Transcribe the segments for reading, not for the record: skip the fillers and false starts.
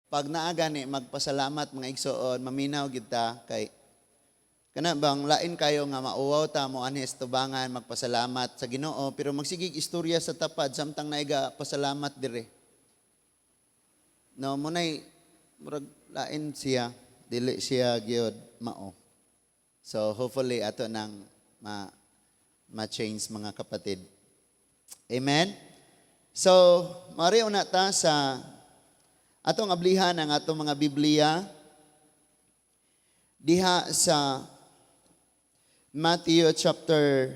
Pag naa gani magpasalamat, mga igsoon, maminaw gid ta kay kana bang lain kayo nga mauwaw ta mo anhi sa tubangan magpasalamat sa Ginoo, pero magsigig istorya sa tapad samtang naiga pasalamat dire. No, mao nay murag lain siya, dili siya gyud mao. So hopefully ato nang ma ma-change, mga kapatid. Amen. So, mari una ta sa atong ablihan ang atong mga Biblia diha sa Matthew chapter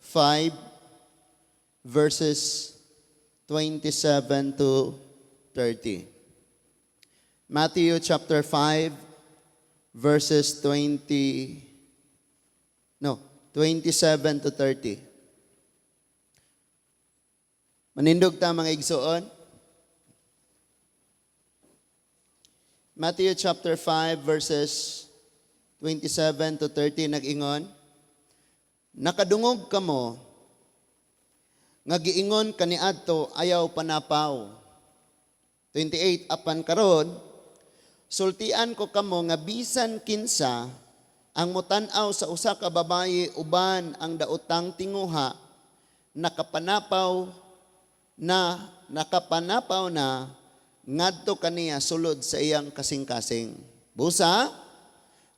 5 verses 27 to 30. Matthew chapter 5 verses 20, no, 27 to 30. Manindog ta, mga igsoon. Matthew chapter 5 verses 27 to 30, nag-ingon, "Nakadungog kamo nga giingon kaniadto, 'Ayaw panapaw.' 28, 'Apan karon sultian ko kamo nga bisan kinsa ang mutan-aw sa usa ka babaye uban ang daotang tinguha, nakapanapaw na, nakapanapaw na ngadto kaniya sulod sa iyang kasing-kasing. Busa,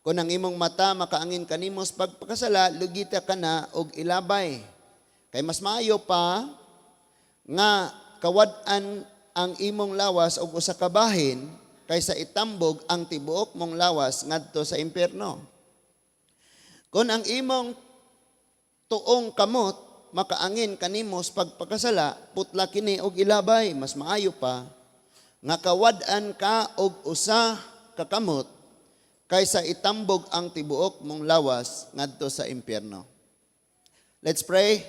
kung ang imong mata makaangin kanimo sa pagpakasala, lugita kana og ilabay. Kay mas maayo pa nga kawad-an ang imong lawas og usa ka bahin kaysa itambog ang tibuok mong lawas ngadto sa impyerno. Kung ang imong tuong kamot makaangin kanimo sa pagpakasala, putla kini og ilabay. Mas maayo pa nga kawad-an ka og usa ka kamot kaysa itambog ang tibuok mong lawas ngadto sa impyerno." Let's pray.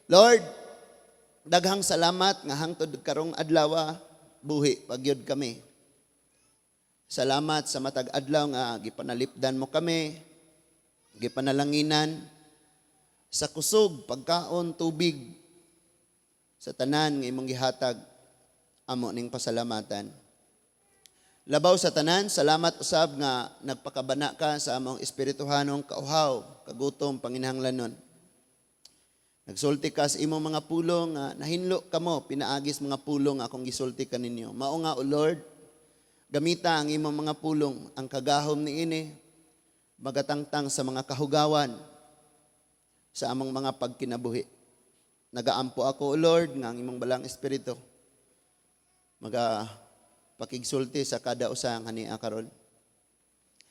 Lord, daghang salamat nga hangtod karong adlaw buhi pa gyud kami. Salamat sa matag adlaw nga gipanalipdan mo kami, gipanalanginan sa kusog, pagkaon, tubig, sa tanan nga imong gihatag, amo ning pasalamatan. Labaw sa tanan, salamat usab nga nagpakabana ka sa among espirituhanong kauhaw, kagutom, panginahanglanon. Nagsulti ka sa imong mga pulong nga nahinlo kamo pinaagis mga pulong akong gisulti kaninyo. Mao nga, O Lord, gamita ang imong mga pulong, ang kagahom niini magatangtang sa mga kahugawan sa among mga pagkinabuhi. Nagaampo ako, O Lord, nga ang imong Balaang Espiritu maga pakigsulti sa kada usa nga ania karon.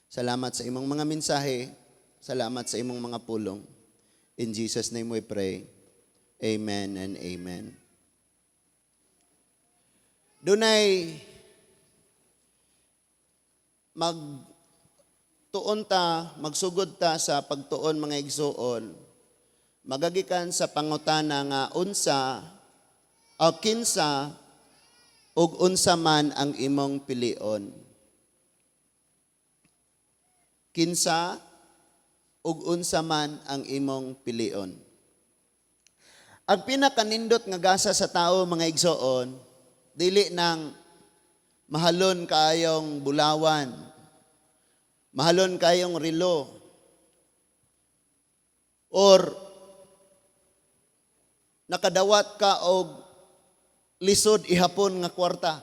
Salamat sa imong mga mensahe, salamat sa imong mga pulong. In Jesus' name we pray. Amen and amen. Dunay magtuon ta, magsugod ta sa pagtuon, mga igsuon, magagikan sa pangutana nga unsa o kinsa ug unsa man ang imong pilion. Kinsa ug unsa man ang imong pilion. Ang pinakanindot nga gasa sa tao, mga igsoon, dili nang mahalon kaayong bulawan, mahalon kaayong relo, or nakadawat ka og lisod ihapon nga kwarta.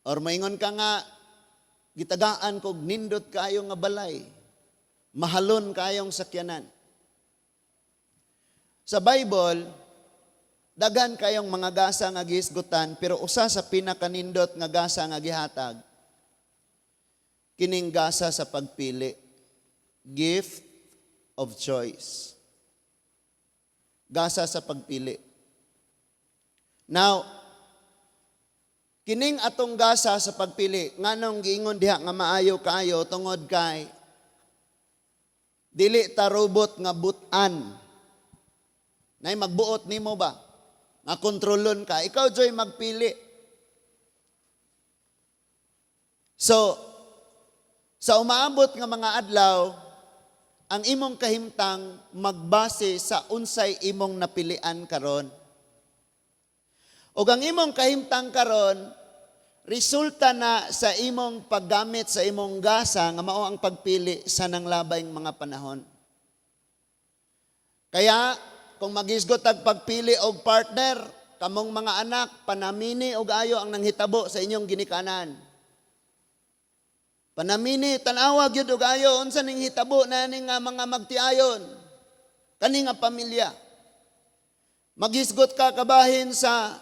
Or maingon ka nga gitagaan kog nindot kaayo nga balay, mahalon kaayong sakyanan. Sa Bible, daghan kayong mga gasa nga gihisgutan, pero usa sa pinakanindot nga gasa nga gihatag kining gasa sa pagpili, gift of choice. Gasa sa pagpili. Now, kining atong gasa sa pagpili, nganong giingon diha nga maayo kaayo? Tungod kay dili ta robot nga butan. Nay magbuot nimo ba? Nga kontrolon ka. Ikaw joy magpili. So, sa umaabot nga mga adlaw, ang imong kahimtang magbase sa unsay imong napilian karon. Ug ang imong kahimtang karon resulta na sa imong paggamit sa imong gasa nga mao ang pagpili sa nanglabayng mga panahon. Kaya kung maghisgot tag pagpili og partner, kamong mga anak, panamini og ayo ang nanghitabo sa inyong ginikanan. Panamini, tan-awa gyud og ayo unsa ning hitabo na ning nga mga magtiayon, kani nga pamilya. Maghisgot ka kabahin sa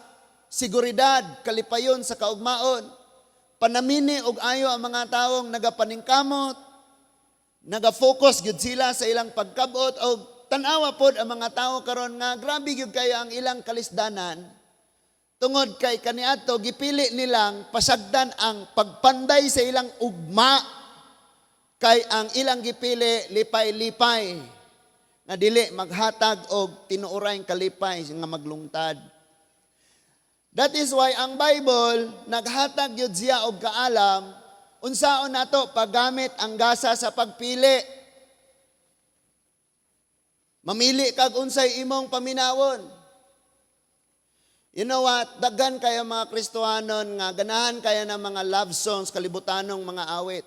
seguridad, kalipayon sa kaugmaon. Panamini og ayo ang mga tawong nagapaningkamot, naga-focus gyud sila sa ilang pagkabot, og tan-awa pod ang mga tao karon nga grabe gyud kayo ang ilang kalisdanan tungod kay kaniadto gipili nilang pasagdan ang pagpanday sa ilang ugma kay ang ilang gipili lipay-lipay nga dili maghatag og tinuorayng kalipay nga maglungtad. That is why ang Bible naghatag gyud siya og kaalam unsaon nato paggamit ang gasa sa pagpili. Mamili kag unsay imong paminawon. You know what? Daghan kayo mga Kristohanon nga ganahan kaya ng mga love songs, kalibutanong mga awit.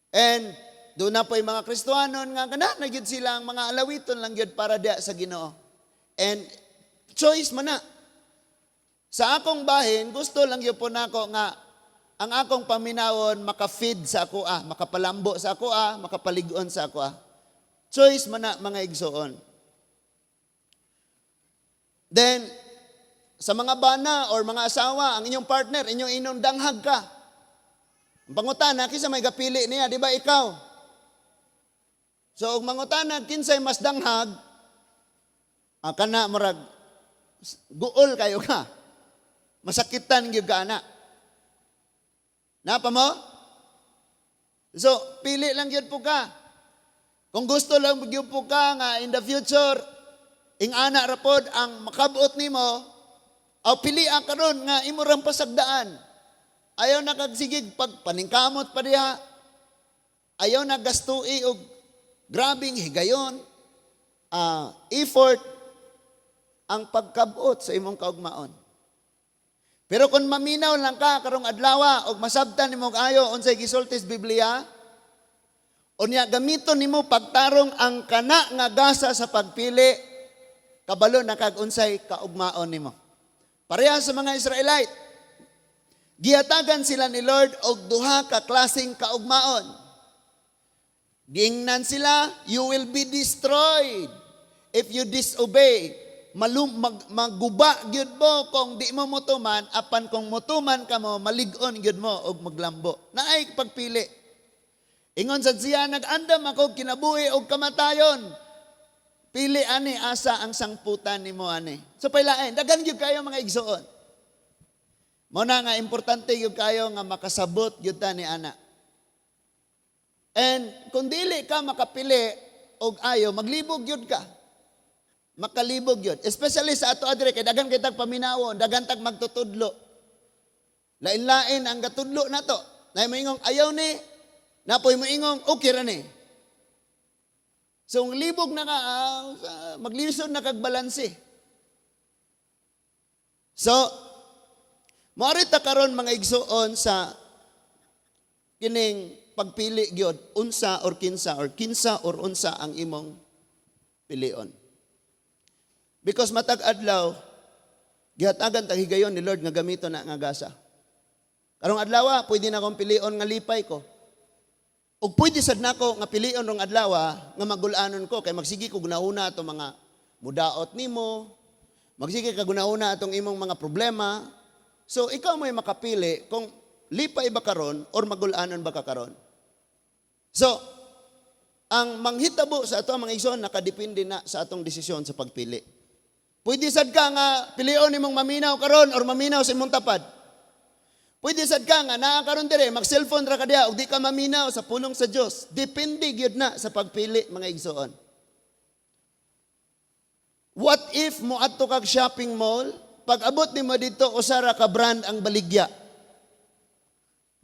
And duna poy mga Kristohanon nga ganahan na gyud sila ang mga alawiton lang gyud para diya sa Ginoo. And choice man na. Sa akong bahin, gusto lang gyud po nako nga ang akong paminawon maka-feed sa ako ah, makapalambo sa ako ah, makapalig-on sa ako ah. Choice man na, mga igsoon. Then, sa mga bana or mga asawa, ang inyong partner, inyong inong danghag ka. Ang pangutana, kinsa may gapili niya, di ba ikaw? So, og mangutana, kinsay mas danghag, kana murag, guol kayo ka. Masakitan gyud ka ana. Napa mo? So, pili lang gyud po ka. Kung gusto lang gyud po ka nga in the future, ing-ana ra pod ang makabot nimo, aw pili ang karon nga imo rang pasagdaan. Ayaw na kag sigig pag paningkamot pa diha. Ayaw na gastui og grabing higayon, effort ang pagkabot sa imong kaugmaon. Pero kung maminaw lang ka karong adlaw og masabtan nimo og ayo unsay gisulti sa Biblia, unya gamiton nimo pagtarong ang kana nga gasa sa pagpili, kabalo na kag unsay kaugmaon nimo. Pareha sa mga Israelite, gihatagan sila ni Lord og duha ka klaseng kaugmaon. Giingnan sila, "You will be destroyed if you disobey." Maguba gyud mo kung di mo motuman, apan kung motuman kamo, malig-on gyud mo og maglambo. Naay pagpili. Ingon sad siya, "Nag-andam ako kinabuhi og kamatayon. Pili ani, asa ang sangputan nimo ani." So pailain, daghan gyud kayo, mga igsoon. Mao na nga importante gyud kayo nga makasabot gyud ta ni ana. And kung dili ka makapili og ayo, maglibog gyud ka. Makalibog gyud. Especially sa ato adre kay daghan kay tag paminawon, daghan tag magtutudlo. Lain-lain ang gatudlo nato. Nay moingong ayaw ni, napoy moingong okay ra ni. So ang libog na ka, maglisod na kag balanse. So, moari ta karon, mga igsoon, sa kining pagpili gyud unsa or kinsa or kinsa or unsa ang imong pilion. Because matag adlaw gihatagan tag higayon ni Lord nga gamiton na nga gasa. Karong adlaw pwede na akong pilion nga lipay ko. Ug pwede sad nako nga pilion rong adlaw nga magulanon ko kay magsige ko gunauna atong mga mudaot nimo, magsige ka gunauna atong imong mga problema. So ikaw mo'y makapili kung lipay ba karon or magulanon ba ka karon. So, ang manghitabo sa ato, mga igsoon, nakadepende na sa atong desisyon sa pagpili. Pwede sad ka nga pilion nimong maminaw karon or maminaw sa imong tapad. Pwede sad ka nga naa karon dire mag-cellphone ra ka diha ug di ka maminaw sa pulong sa Dios. Depende gyud na sa pagpili, mga igsoon. What if moadto kag shopping mall, pag abot nimo dito, usa ra ka brand ang baligya?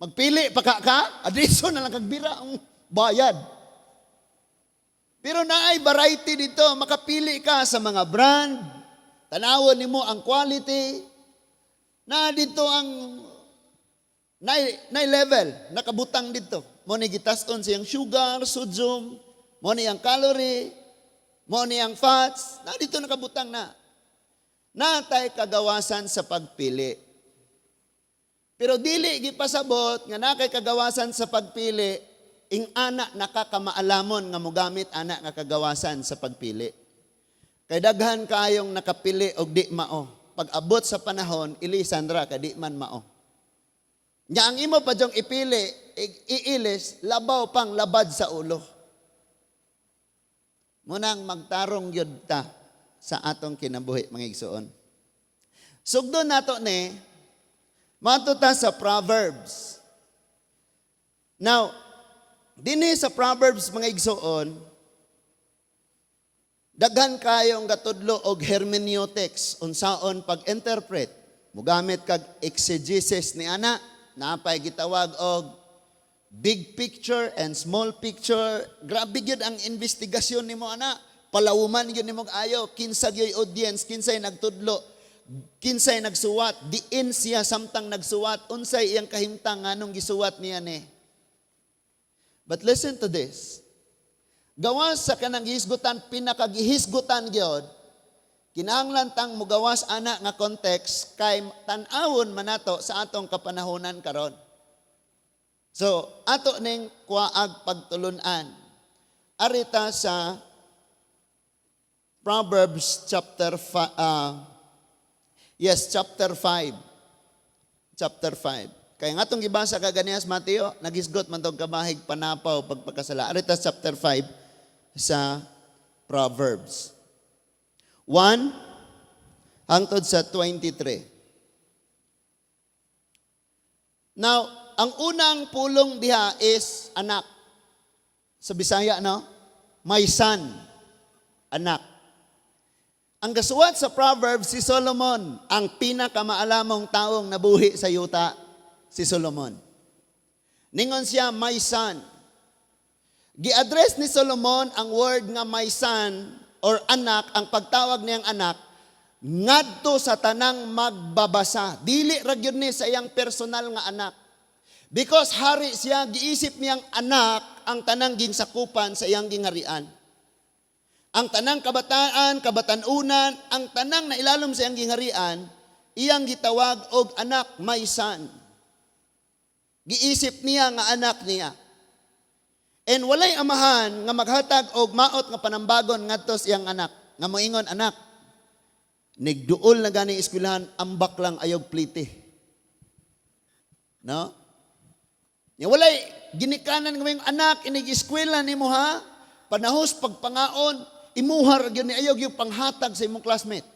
Magpili pa ka ka, adreso na lang kag bira ang bayad. Pero naay variety dito, makapili ka sa mga brand, Tanawon nimo ang quality na dito, ang na level nakabutang dito. Mo ni gitas-on siyang sugar, sodium, mo ni ang calorie, mo ni ang fats, na dito nakabutang na. Natay kagawasan sa pagpili. Pero dili gipasabot nga na kay kagawasan sa pagpili, ing ana nakakamaalamon nga mogamit ana nga kagawasan sa pagpili. Kay daghan kayong nakapili og di mao. Pag abot sa panahon, ilisan ra kay di man mao. Nya ang imo pa dyong ipili, iilis, labaw pang labad sa ulo. Munang magtarong gyud ta sa atong kinabuhi, mga igsoon. Sugdon nato ni, mato ta sa Proverbs. Now, dinhi sa Proverbs, mga igsoon, daghan kayong gatudlo og hermeneutics, unsaon pag-interpret. Mugamit kag exegesis ni ana, napay gitawag og big picture and small picture. Grabe gyud ang investigasyon nimo ana. Palawuman gyud nimo ayo kinsa gyud audience, kinsay nagtudlo, kinsay nagsuwat, diin siya samtang nagsuwat, unsay iyang kahimtang, nganong gisuwat niya ni. But listen to this. Gawas sa kanang gihisgutan, pinakagihisgutan gyud, kinahanglan tang mugawas ana nga context kay tan-awon man nato sa atong kapanahonan karon. So, ato ning kuaag pagtulunan. Arita sa Proverbs chapter, yes, chapter 5. Chapter 5. Kaya nga itong gibasa kaganihas Mateo, nagisgot man tong kabahig panapaw pagpakasala. Arita chapter 5 sa Proverbs. 1 hangtod sa 23. Now, ang unang pulong diha is anak. Sa Bisaya, no? My son. Anak. Ang gasuwat sa Proverbs, si Solomon, ang pinakamaalamong taong nabuhi sa yuta, si Solomon. Ningon siya, "My son." Gi-address ni Solomon ang word nga "my son" or anak, ang pagtawag niyang anak, ngadto sa tanang magbabasa. Dili ra gyud ni sa iyang personal nga anak. Because hari siya, giisip niyang anak ang tanang ginsakupan sa iyang gingharian. Ang tanang kabataan, kabatanunan, ang tanang nailalom sa iyang gingharian, iyang gitawag og anak, "my son." Giisip niya nga anak niya. And walay amahan nga maghatag og maot nga panambagon ngadto sa iyang anak. Nga moingon, "Anak, nigduol na gani eskwelahan, ambak lang ayog plite." No? Nya walay ginikanan nga moingon, "Anak, inig eskwela nimo ha, panahos pagpangaon, imuha ra gyud ni ayaw gyud panghatag sa imong classmate."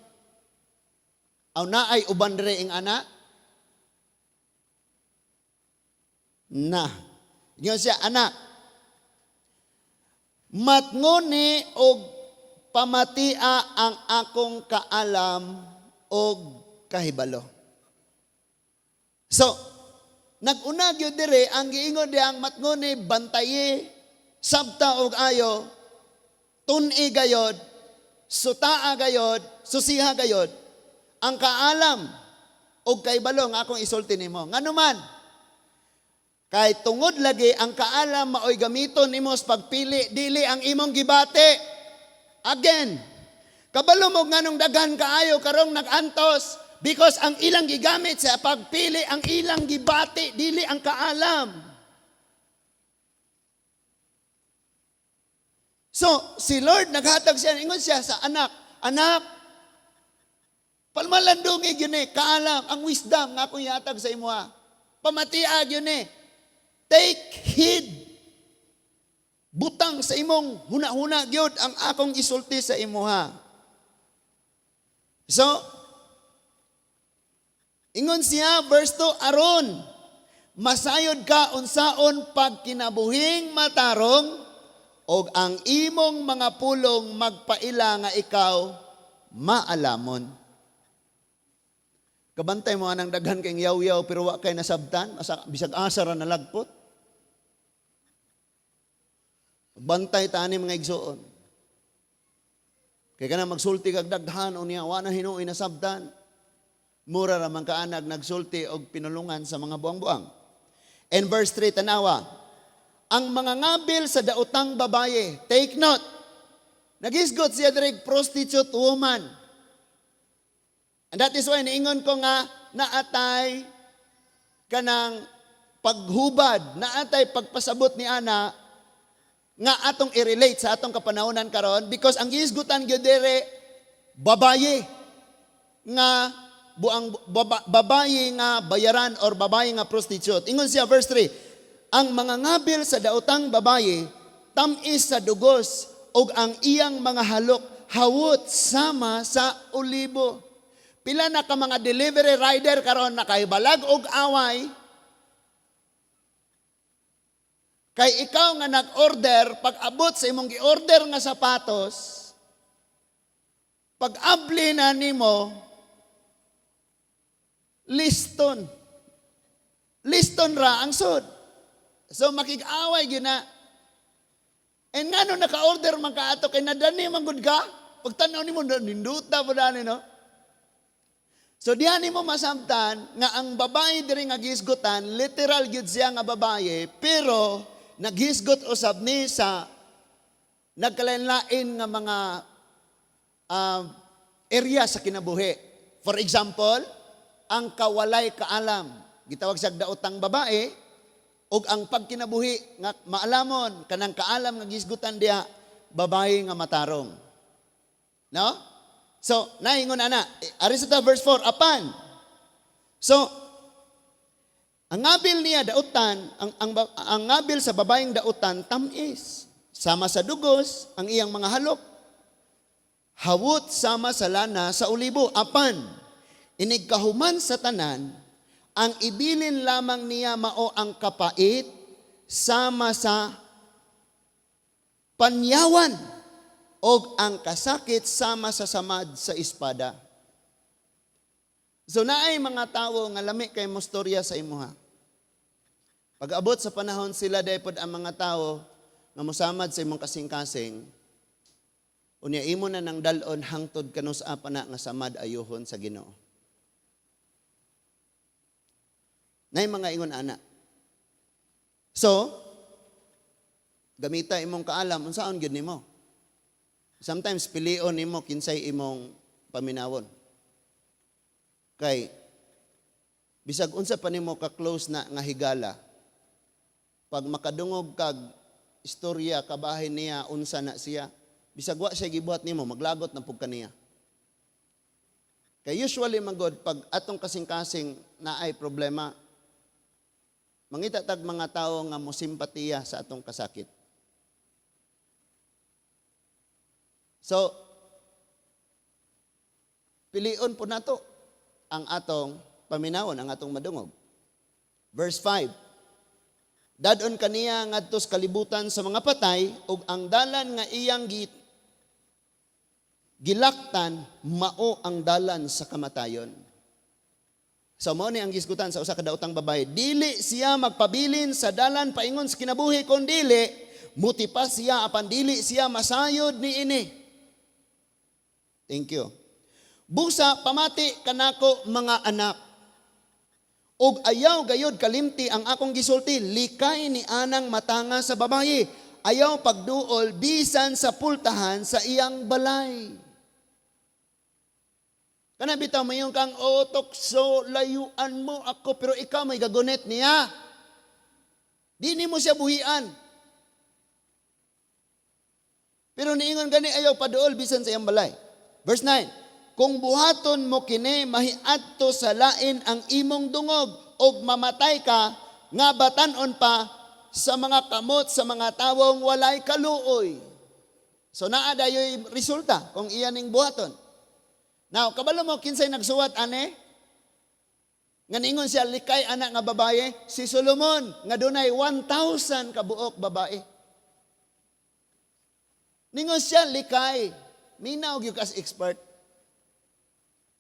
Aw naay uban dire ing ana? Na. Ingon siya, "Anak, matngoni og pamatia ang akong kaalam og kahibalo." So, nag-una gyud dire ang giingon di ang matngoni, bantayi, sabta og ayo, tun-i gayod, sutaa gayod, susiha gayod, ang kaalam og kahibalo nga akong isulti nimo. Ngano man? Kay tungod lagi ang kaalam maoy gamiton nimo sa pagpili, dili ang imong gibati. Again, kabalo mo nganong daghan kaayo karong nag-antos, because ang ilang gigamit sa pagpili ang ilang gibati, dili ang kaalam. So, si Lord naghatag siya, ingon siya sa anak, "Anak, palmalandungi gyud ni kaalam, ang wisdom nga akong ihatag sa imoha. Pamatia gyud ni. Take heed. Butang sa imong huna-huna gyud ang akong isulti sa imuha." So, ingon siya, verse 2, "Aron masayod ka unsaon pagkinabuhing matarong, og ang imong mga pulong magpaila nga ikaw maalamon." Kabantay mo anang daghan kay yaw-yaw pero wa kay nasabtan, asa, bisag asa ra nalagpot. Bantay tani, mga igsoon. Kay kana magsulti kag daghan unya wa na hinuoy nasabtan. Mura ra man kaanag nagsulti og pinulungan sa mga buang-buang. And verse 3, tanawa. Ang mga ngabil sa daotang babaye, take note. Nagisgot siya diri prostitute woman. And that is why niingon ko nga naatay kanang paghubad, naatay pagpasabot ni ana nga atong i-relate sa atong kapanahonan karon because ang gihisgutan gyud diri babaye nga buang babaye nga bayaran or babaye nga prostitute. Ingon siya verse 3, ang mga ngabil sa daotang babaye tam-is sa dugos ug ang iyang mga halok hawot sama sa olibo. Pila na ka mga delivery rider karon nakahibalag og away kay ikaw nga nag-order, pag abot sa imong gi-order nga sapatos, pag abli na nimo, liston. Liston ra ang sud. So makig-away gyud na. And ngano naka-order man ka ato kay nadani man gud ka? Pag tan-aw nimo, ninduta po dani, no? So diha nimo masabtan nga ang babae diri nga gihisgutan, literal gyud siya nga babae, pero naghisgot usab ni sa nagkalain-lain nga mga area sa kinabuhi. For example, ang kawalay kaalam, gitawag siya daotang babae, ug ang pagkinabuhi nga maalamon, kanang kaalam nga gisgutan diha, babae nga matarong. No? So, naingon ana, ari sa ta verse 4, apan. So, ang ngabil niya dautan, ang ngabil sa babaeng dautan, tamis. Sama sa dugos, ang iyang mga halok. Hawot sama sa lana sa olibo. Apan, inigkahuman sa tanan, ang ibilin lamang niya mao ang kapait sama sa panyawan og ang kasakit sama sa samad sa espada. So naay mga tawo nga lami kay mostorya sa imuha. Pag-abot sa panahon, sila daypod ang mga tawo nga mosamad sa imong kasing-kasing, unya imo na nang dalon hangtod kanus-a pa na nga samad ayuhon sa Ginoo. Nay mga ingon ana. So, gamita imong kaalam unsaon gyud nimo. Sometimes pilion nimo kinsay imong paminawon. Kay bisag unsa pa nimo ka close na nga higala, pag makadungog kag istorya kabahin niya unsa na siya, bisag wa siya gibuhat nimo, maglagot na pug kaniya. Kay usually magod pag atong kasing-kasing naay problema, mangita tag mga tawo nga mo simpatiya sa atong kasakit. So, pilion po nato ang atong paminawon, ang atong madungog. Verse 5. Dadon kaniya ngadto sa kalibutan sa mga patay ug ang dalan nga iyang gilaktan mao ang dalan sa kamatayon. So mao ni ang gisgutan sa usa ka daotang babae. Dili siya magpabilin sa dalan paingon sa kinabuhi kon dili mutipas siya apan dili siya masayod niini. Thank you. Busa pamati kanako, mga anak. Og ayaw gayod kalimti ang akong gisulti, likay ni anang matanga sa babaye. Ayaw pagduol bisan sa pultahan sa iyang balay. Kana bitaw mayon kang otok, so layuan mo ako, pero ikaw may gagunit niya. Di nimo siya buhian. Pero niingon gani, ayaw paduol bisan sa iyang balay. Verse 9, kung buhaton mo kini, mahiadto sa lain ang imong dungog og mamatay ka nga batan-on pa sa mga kamot sa mga tawong walay kaluoy. So naa dayoy resulta kung iya ning buhaton. Now, kabalo mo kinsay nagsuwat ane? Nga niingon siya likay anak nga babaye, si Solomon nga dunay 1,000 ka buok babae. Ningon siya likay. Minaw gyud kas expert.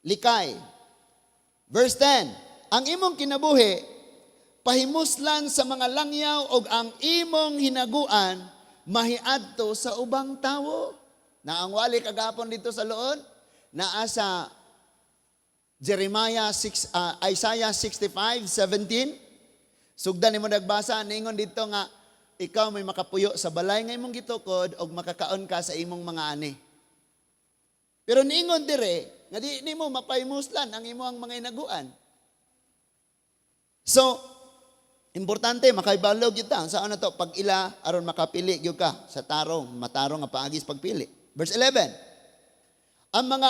Likay. Verse 10, ang imong kinabuhi pahimuslan sa mga langyaw og ang imong hinaguan mahiadto sa ubang tawo. Na ang wali kagahapon dito sa Loon, naa sa Jeremiah 6, Isaiah 65:17. Sugdan nimo nagbasa, ningon dito nga ikaw may makapuyo sa balay nga imong gitukod og makakaon ka sa imong mga ani. Pero niingon dire nga di nimo mapaymuslan ang imong mga inaguan. So, importante makaibalo gyud ta saan na to pag-ila aron makapili gyud ka sa tarong, matarong nga paagi sa pagpili. Verse 11. Ang mga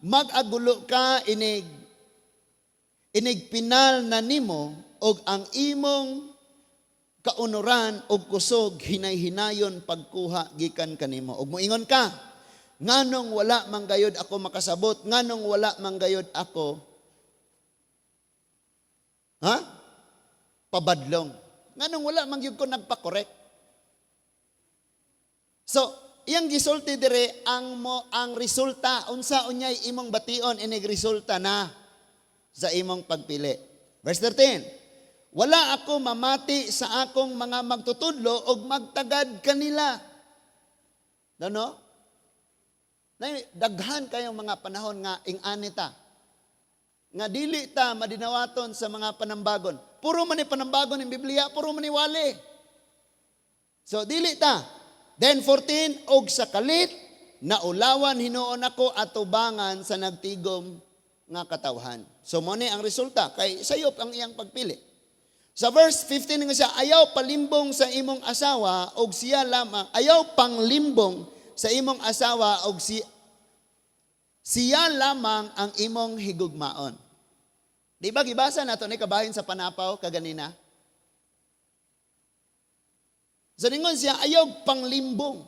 mag-agulo ka inig inig pinal na nimo og ang imong kaunuran og kusog hinay-hinayon pagkuha gikan kanimo. Og moingon ka, "Nganong wala man gayod ako makasabot? Nganong wala man gayod ako, ha, pabadlong? Nganong wala man gyud ko nagpa-correct?" So, iyang gisulti dire ang mo ang resulta, unsa unyay imong bation inig resulta na sa imong pagpili. Verse 13. "Wala ako mamati sa akong mga magtutudlo og magtagad kanila." No? Nay, daghan kayong mga panahon nga ing-ani ta, nga dili ta madinawaton sa mga panambagon. Puro man ni panambagon ng Biblia, puro man ni wali. So dili ta. Then 14, "Og sa kalit naulawan hinuon ako atubangan sa nagtigom nga katawhan." So mo ni ang resulta kay sayop ang iyang pagpili. Sa verse 15 nga siya, "Ayaw palimbong sa imong asawa og siya lamang, ayaw panglimbong sa imong asawa og siya lamang ang imong higugmaon." Di ba gibasa nato ni kabahin sa Panapaw kaganina? So ningon siya, ayaw panglimbong.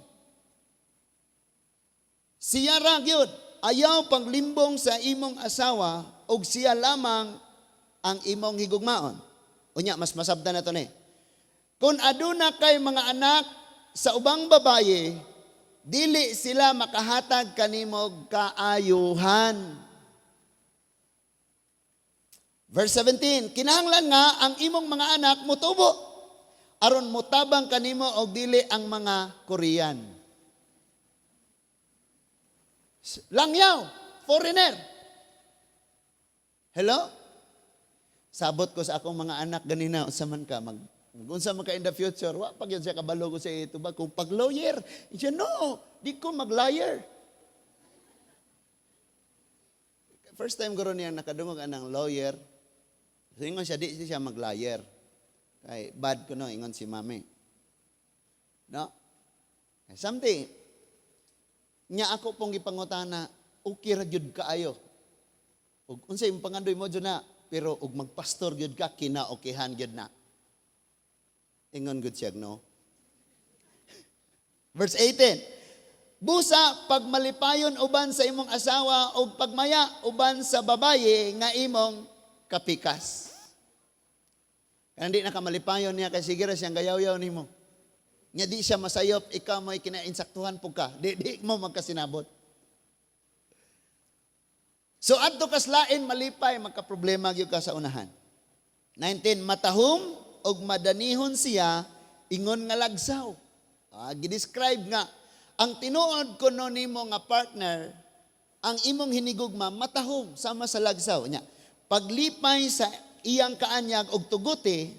Siya ra gyud, ayaw panglimbong sa imong asawa og siya lamang ang imong higugmaon. Unya, mas masabtan na to ni. "Kung aduna kay mga anak sa ubang babaye, dili sila makahatag kanimo kaayuhan." Verse 17, "Kinahanglan nga ang imong mga anak mutubo aron mutabang kanimo og dili ang mga Korean." Langyaw, foreigner. Hello? Sabot ko sa akong mga anak ganina, unsa man ka mag unsa man ka in the future, wa pa gyud siya kabalo ko sa ito ba kung pag lawyer. Siya, "No, di ko mag-liar." First time ko ron niyang nakadungog anang lawyer. So ingon siya, di siya mag-liar. Kay bad ko no, ingon si mami. No? Something. Nya ako pong gipangutana, okay ra gyud kaayo. Ug unsa imong pangandoy mo dyan na, pero ug magpastor gyud ka, kinaokehan gyud na. Ingon gud siya, no? Verse 18. "Busa pagmalipayon uban sa imong asawa ug pagmaya uban sa babaye nga imong kapikas." Kaya hindi na ka malipayon niya kay sige ra siyang gayaw-yaw nimo. Nya di siya masayop, ikaw mo'y kinainsaktuhan po ka. Di mo magkasinabot. So adto kaslain malipay, magka-problema gyud ka sa unahan. 19, "Matahom og madanihon siya ingon nga lagsaw." Gi-describe nga ang tinuod kuno nimo nga partner, ang imong hinigugma, matahom sama sa lagsaw nya. "Paglipay sa iyang kaanyag og tuguti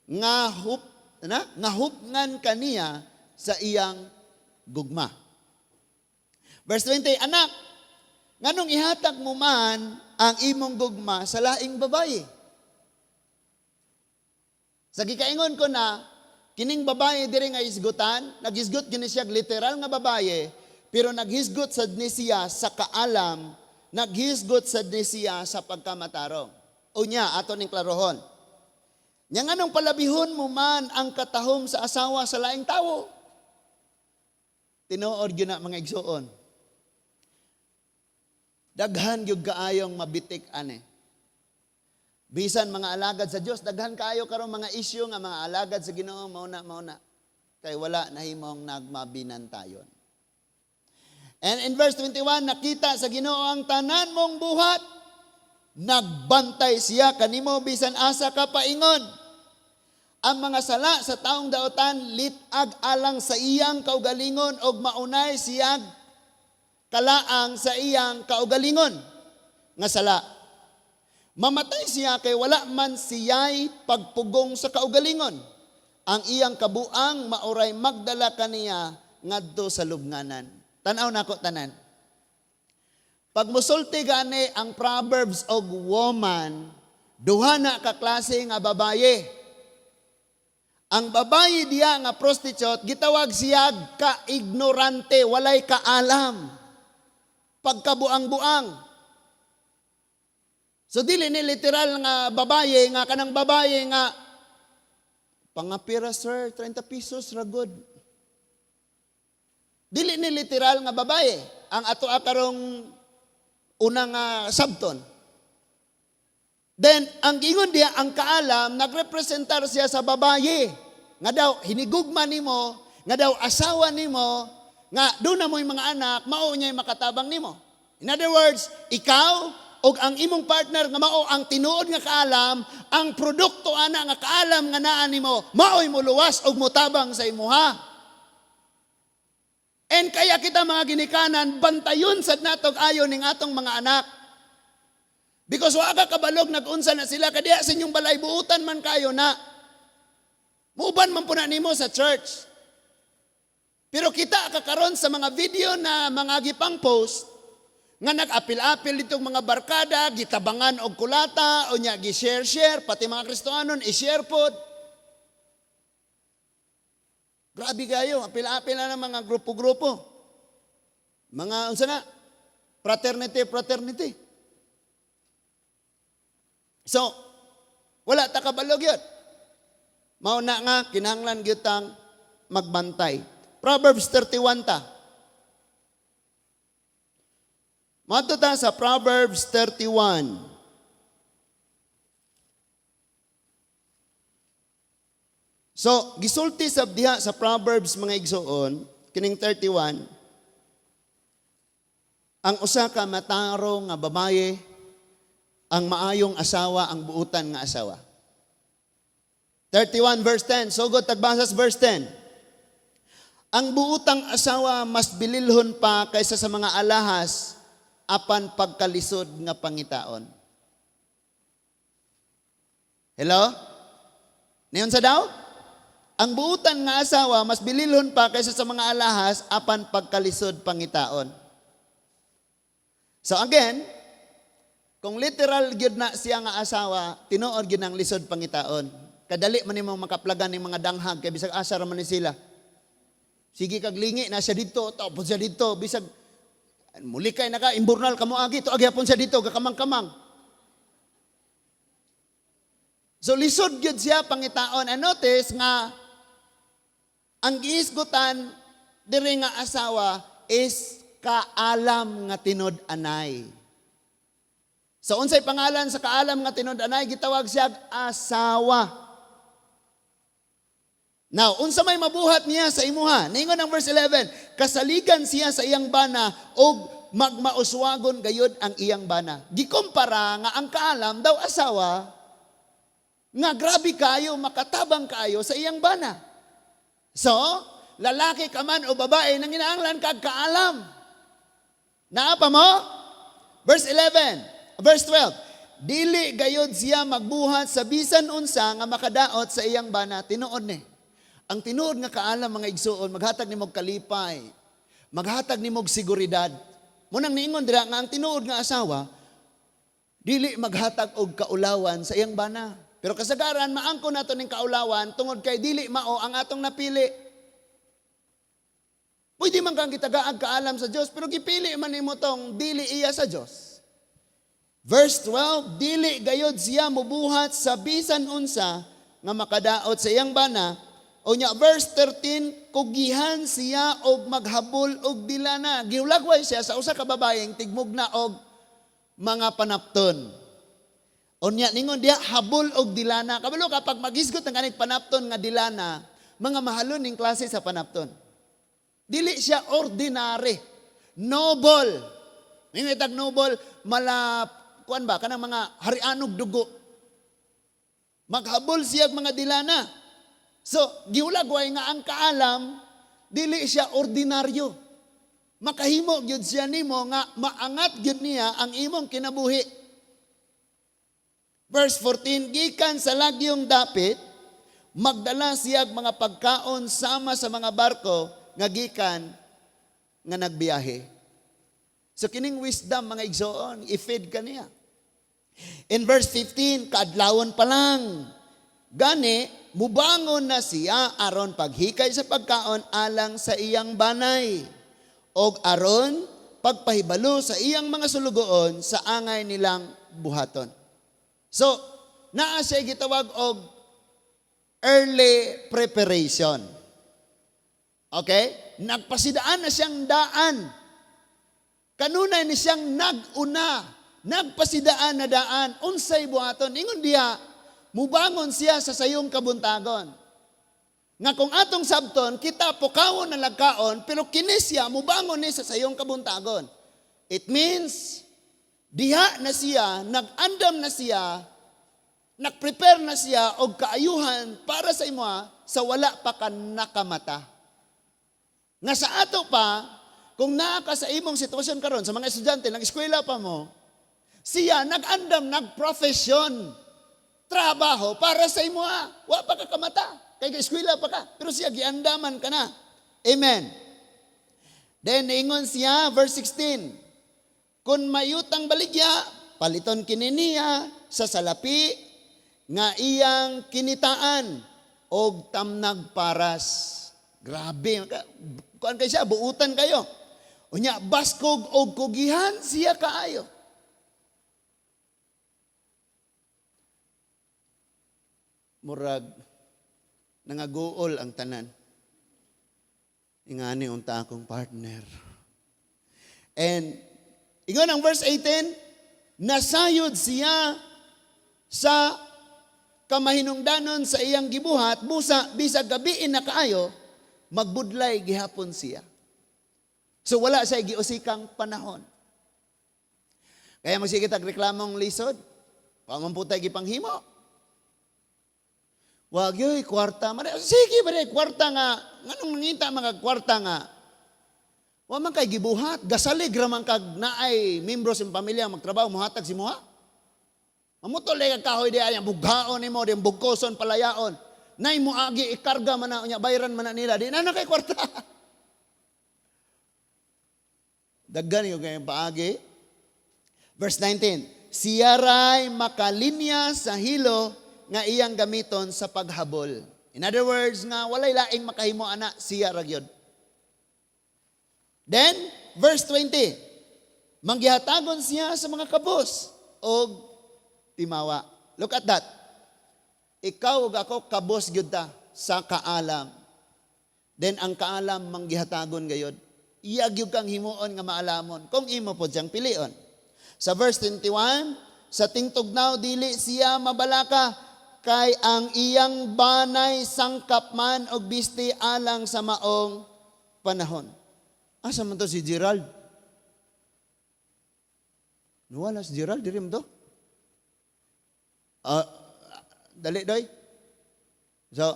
nga hup na nga hupngan kaniya sa iyang gugma." Verse 20, "Anak, nganong ihatag mo man ang imong gugma sa laing babaye?" Sa gikaingon ko na, kining babaye diri nga isgutan, naghisgot gini siya literal nga babaye, pero naghisgot sad ni siya sa kaalam, naghisgot sad ni siya sa pagkamatarong. Unya, ato ning klarohon. Nya nganong palabihon mo man ang katahom sa asawa sa laing tawo? Tinuod gyud na, mga igsuon. Daghan gyud kaayong mabitik ane. Bisan mga alagad sa Dios, daghan kaayo karon mga isyu nga mga alagad sa Ginoo mauna mauna. Kay wala nahimong nagmabinantayon. And in verse 21, "Nakita sa Ginoo ang tanan mong buhat. Nagbantay siya kanimo bisan asa ka paingon. Ang mga sala sa taong daotan lit-ag alang sa iyang kaugalingon og maunay siya Kalaang sa iyang kaugalingon nga sala. Mamatay siya kay wala man siya'y pagpugong sa kaugalingon. Ang iyang kabuang maoray magdala kaniya ngadto sa lubnganan. Tan-aw nako tanan. Pag musulti gani ang Proverbs og woman, duha na ka klase nga babaye. Ang babaye diya nga prostitute, gitawag siya ka-ignorante, walay kaalam. Pagkabuang-buang. So dili ni literal nga babaye nga kanang babaye nga pangapira, sir, 30 pesos ra gud. Dili ni literal nga babaye ang ato karong una nga sabton. Then, ang giingon diya, ang kaalam, nagrepresentar siya sa babaye. Nga daw, hinigugma nimo, nga daw asawa nimo, nga doon na mo'y mga anak, mao niya'y makatabang nimo. In other words, ikaw o ang imong partner nga mao ang tinuod nga kaalam, ang produkto ana nga kaalam nga naa nimo, mao'y muluwas og motabang sa imuha. And kaya kita mga ginikanan, bantayon sad natog ayo ning atong mga anak. Because wa ka kabalog nag-unsa na sila kadiya sa inyong balay, buutan man kayo na. Muuban man po na nimo sa church. Pero kita kakaron sa mga video na mga gipang post nga nag-apil-apil ditong mga barkada, gitabangan og kulata, o nya gi-share-share, pati mga Kristohanon i-share pod. Grabe kayo, apil-apil na ng mga grupo-grupo. Mga unsa na? Fraternity, fraternity. So, wala ta kabalog yun. Mao na nga, kinahanglan gyud tang magbantay. Proverbs 31 ta. Mato ta sa Proverbs 31. So, gisulti sa diha sa Proverbs, mga igsoon, kining 31, ang usa ka matarong nga babaye, ang maayong asawa, ang buutan nga asawa. 31 verse 10, sugod tagbasa sa verse 10. Ang buutang asawa mas bililhon pa kaysa sa mga alahas, apan pagkalisod nga pangitaon. Hello? Niyon sa daw? Ang buutan nga asawa mas bililhon pa kaysa sa mga alahas, apan pagkalisod pangitaon. So again, kung literal gyud na siya nga asawa, tinuod gyud ang lisod pangitaon. Kadali man nimong makaplagan ning mga danghag kay bisag asa ra man ni sila. Sige kag lingi na siya didto, tapos siya didto, bisag muli kay naka imburnal kamo agi, to agyapon siya didto gakamang-kamang. So lisod gyud siya pangitaon. And notice nga ang giisgutan diri nga asawa is kaalam nga tinud-anay. So unsay pangalan sa kaalam nga tinud-anay? Gitawag siya asawa. Now, unsa may mabuhat niya sa imuha? Ningon ang verse 11, kasaligan siya sa iyang bana og magmauswagon gayud ang iyang bana. Gikumpara nga ang kaalam daw asawa nga grabe kayo, makatabang kayo sa iyang bana. So, lalaki ka man o babae, nanginahanglan kag kaalam. Naa pa mo? Verse 11, verse 12. Dili gayod siya magbuhat sa bisan unsa nga makadaot sa iyang bana. Tinuod ni. Ang tinuod nga kaalam, mga igsuon, maghatag nimog kalipay, maghatag nimog seguridad. Munang niingon dira nga ang tinuod nga asawa dili maghatag og kaulawan sa iyang bana. Pero kasagaran maangko nato ning kaulawan tungod kay dili mao ang atong napili. Pwede man kang gitagaag kaalam sa Dios, pero gipili man nimo tong dili iya sa Dios. Verse 12, dili gayod siya mubuhat sa bisan unsa nga makadaot sa iyang bana. O nya verse 13, kugihan siya og maghabol og dilana. Giulagway siya sa usa ka babayeng tigmugna og mga panapton. O nya ningon diha habol og dilana. Kabalo ka pag magisgot ang kanig panapton nga dilana, mga mahalon ning klase sa panapton. Dili siya ordinary. Noble. Ningon itag noble, mala kuan ba kanang mga harianog dugo. Maghabol siya og mga dilana. So, giulagway nga ang kaalam, dili siya ordinaryo. Makahimo gyud siya nimo nga maangat gyud niya ang imong kinabuhi. Verse 14, gikan sa lagyong dapit, magdala siya mga pagkaon sama sa mga barko nga gikan nga nagbiyahe. So kining wisdom, mga igsoon, i-feed ka niya. In verse 15, kaadlawon pa lang. Gani, mubangon na siya aron paghikay sa pagkaon alang sa iyang banay. Og aron pagpahibalo sa iyang mga sulugoon sa angay nilang buhaton. So, naa siya gitawag og early preparation. Okay? Nagpasidaan na siyang daan. Kanunay ni siyang nag-una. Nagpasidaan na daan. Unsay buhaton? Ingon diha, mubangon siya sa sayong kabuntagon. Nga kung atong sabton, kita pukawon na lagkaon, pero kini siya, mubangon ni sa sayong kabuntagon. It means, diha na siya, nag-andam na siya, nag-prepare na siya og kaayuhan para sa imoha sa wala pa ka nakamata. Nga sa ato pa, kung naa ka sa imong sitwasyon karon sa mga estudyante, nag eskwela pa mo, siya nag-andam, nag-profession, trabaho para sa imoha. Wa pa ka kamata, kay eskwela pa ka. Pero siya giandaman ka na. Amen. Then ingon siya, verse 16, kung mayutang baligya, paliton kini niya sa salapi nga iyang kinitaan og tamnag paras. Grabe. Kuan kay siya, buutan kayo. Unya, baskog og kugihan siya kaayo. Murag, nangaguol ang tanan. Ingani unta akong partner. And, ingon ang verse 18, nasayod siya sa kamahinungdanon sa iyang gibuhat, busa, bisag gabiin na kaayo, magbudlay gihapon siya. So wala siya giusikang panahon. Kaya magsige tag reklamong lisod, pamamputay gipanghimo. Wag yoy kwarta, mare sige mare kwarta nga, nganong nangita mga kwarta nga. Wa man kay gibuhat, gasalig ra man kag naay membro sa pamilya magtrabaho mohatag si moha. Mamutol kag kahoy di ay bughaon nimo, di bugkoson palayaon. Nay moagi ikarga man na unya bayran man na nila, di na na kay kwarta. Daggan yung kayong paagi. Verse 19, siya ray makalinya sa hilo nga iyang gamiton sa paghabol. In other words, nga walay laing makahimo ana, siya ra gyud. Then, verse 20, manggihatagon siya sa mga kabos og timawa. Look at that. Ikaw ug ako kabos gyud ta sa kaalam. Then ang kaalam manggihatagon gayod. Iya gyud kang himuon nga maalamon kung imo pod siyang pilion. Sa verse 21, sa tingtugnaw dili siya mabalaka kay ang iyang banay sangkap man og bisti alang sa maong panahon. Asa man to si Gerald? Nawala si Gerald diri mo to? Dali doy. So,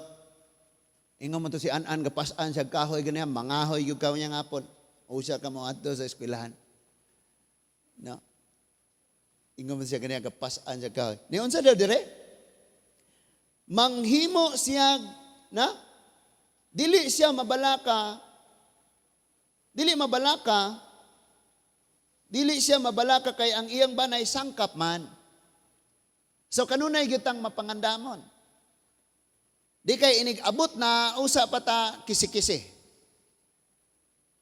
ingon mo to si An-an, gapas-an siya kahoy ganyan, mangahoy gyud kaw niya ngapon. Usa ka mo adto sa eskwelahan. No. Ingon mo siya ganyan, gapas-an siya kahoy. Ni unsa daw dire? Manghimo siya na dili siya mabalaka, dili mabalaka, dili siya mabalaka kay ang iyang banay sangkap man. So kanunay gyud mapangandamon. Di kay inig-abot na usa pa ta kisi-kisi.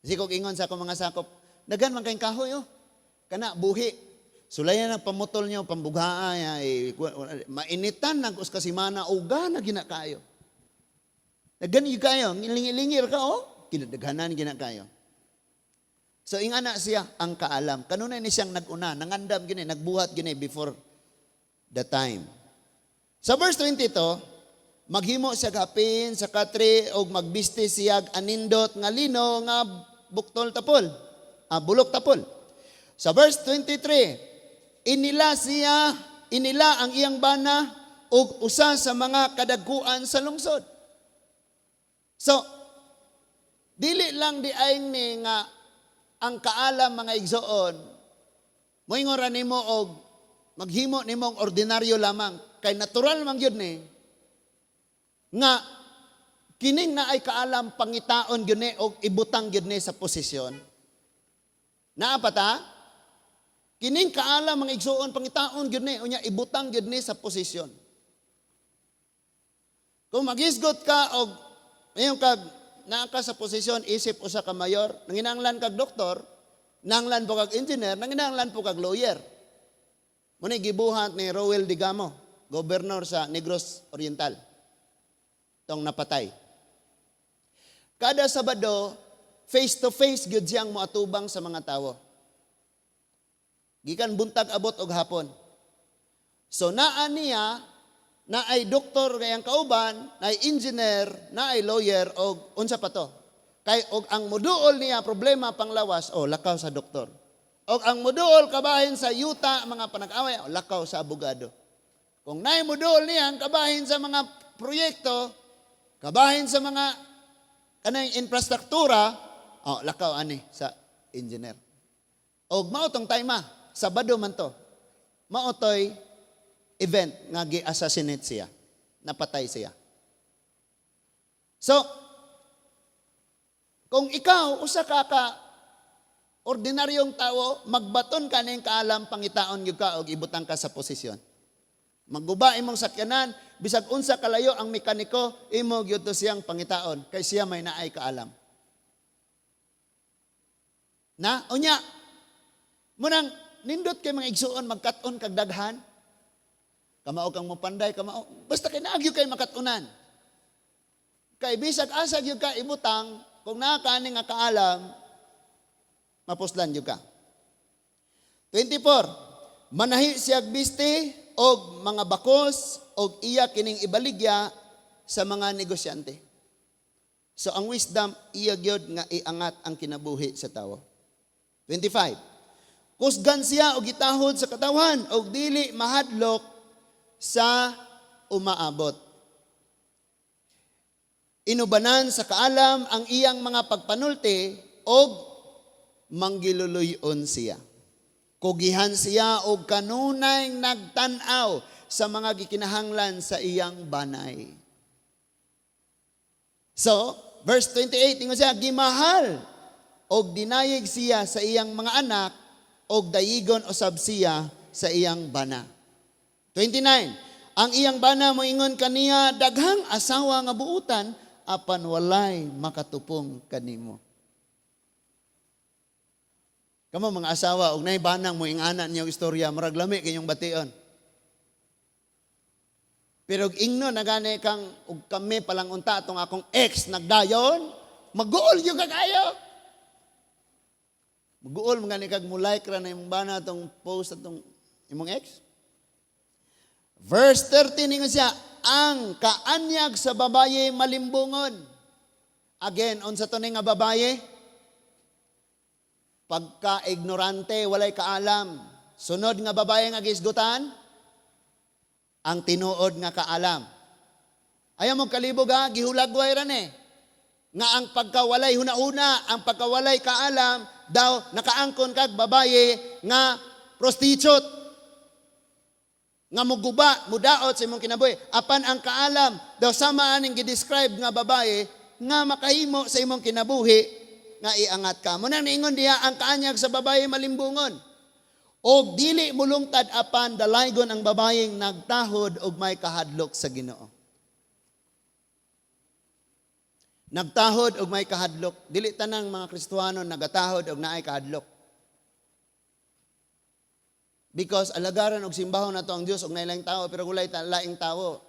Sikog ingon sa akong mga sakop, dagan man kayong kahoy oh. Kana buhi. Sulayan ang pamutol niyo, pambughaa, ay, mainitan nag us kasimana, uga na ginakayo. Dagan yung kayo, ngilingi-lingir ka oh, kinadaghanan ginakayo. So ingana siya ang kaalam. Kanunay ni siyang nag-una, nangandam gini, nagbuhat gini before the time. Sa verse 22, maghimo siya gapin sa katre og magbisti siya anindot nga lino nga buktol tapol, bulok tapol. Sa verse 23, inila ang iyang bana og usa sa mga kadagkuan sa lungsod. So, dili lang di ay ni nga Ang kaalam, mga igsoon, moingon ra nimo og maghimo nimong ordinaryo lamang kay natural man gyud ni nga kining naay kaalam, pangitaon gyud ni og ibutang gyud ni sa posisyon. Naa pa ta? Kining kaalam, mga igsoon, pangitaon gyud ni unya ibutang gyud ni sa posisyon. Kung maghisgot ka og ngayon kag naa ka sa posisyon isip usa ka mayor, nanginahanglan kag doktor, nanglan po kag engineer, nanginahanglan po kag lawyer. Muna gibuhat ni Roel Degamo, gobernador sa Negros Oriental. Tong napatay. Kada Sabado, face to face gyud siyang moatubang sa mga tawo. Gikan buntag abot og hapon. So naa niya, naay doktor kayang kauban, naay engineer, naay lawyer og unsa pa to. Kay og ang muduol niya problema panglawas, o lakaw sa doktor. Og ang muduol kabahin sa yuta, mga panag-away, o lakaw sa abogado. Kung naay muduol niya ang kabahin sa mga proyekto, kabahin sa mga kanang infrastruktura, o lakaw ani sa engineer. Og mao tong time, Sabado man to. Mao toy event nga gi-assassinate siya. Napatay siya. So, kung ikaw usa ka ka ordinaryong tao, magbaton ka ning kaalam, pangitaon gyud ka og ibutang ka sa posisyon. Magguba imong sakyanan, bisag unsa kalayo ang mekaniko, imo gyud to siyang pangitaon kay siya may naay kaalam. Na unya munang nindot kay mga igsuon magkat-on kag daghan. Kamao kang mopanday, kamao. Basta kay naa gyud kay makat-unan. Kay bisag asa gyud ka ibutang, kung naa ka ani nga kaalam, mapuslan gyud ka. 24. Manahi siyag bisti og mga bakos og iya kining ibaligya sa mga negosyante. So ang wisdom, iya gyud nga iangat ang kinabuhi sa tawo. 25. Kusgan siya og gitahod sa katawhan og dili mahadlok sa umaabot. Inubanan sa kaalam ang iyang mga pagpanulti og manggiluluyon siya. Kugihan siya og kanunay nagtan-aw sa mga gikinahanglan sa iyang banay. So, verse 28, ingon siya, gimahal og dinayig siya sa iyang mga anak og dayigon usab siya sa iyang bana. 29, ang iyang bana moingon kaniya, daghang asawa nga buutan, apan walay makatupong kanimo. Kamo mga asawa, og naay banang mo ingana niyo istorya, murag lami kayong bation. Pero og ingno na gani kang og kami palang unta atong akong ex nagdayon, maguol gyud ka kayo. Maguol man gani kag mo like ra na imong bana atong post atong imong ex. Verse 13, ingon siya, ang kaanyag sa babaye malimbungon. Again, unsa to ni nga babaye? Pagka-ignorante, walay kaalam. Sunod nga babae nga gisgutan, ang tinuod nga kaalam. Ayaw mo kalibog ha, gihulagway ra ni. Nga ang pagkawalay huna-huna, ang pagkawalay kaalam, daw nakaangkon kag babaye nga prostitute. Nga muguba, mudaot sa imong kinabuhi. Apan ang kaalam, daw sama aning gi-describe nga babaye nga makahimo sa imong kinabuhi nga iangat ka. Muna niingon diha, ang kaanyag sa babaye malimbungon. Og dili mulungtad, apan dalaygon ang babayeng nagtahod og may kahadlok sa Ginoo. Nagtahod og may kahadlok. Dili tanang mga Kristohano nagatahod og naay kahadlok. Because alagaran og simbahon nato ang Dios og naay laing tawo, pero walay laing tawo.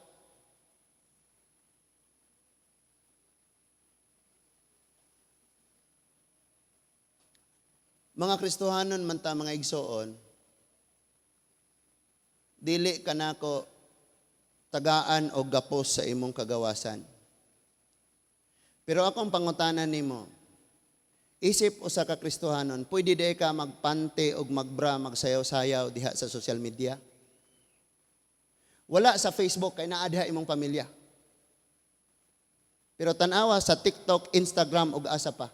Mga Kristohanon man ta, mga igsoon, dili kanako tagaan og gapos sa imong kagawasan. Pero akong pangutana nimo, isip usa ka Kristohanon, pwede di ka magpante og magbra, magsayaw-sayaw diha sa social media? Wala sa Facebook kay naa diha imong pamilya. Pero tan-awa sa TikTok, Instagram ug asa pa.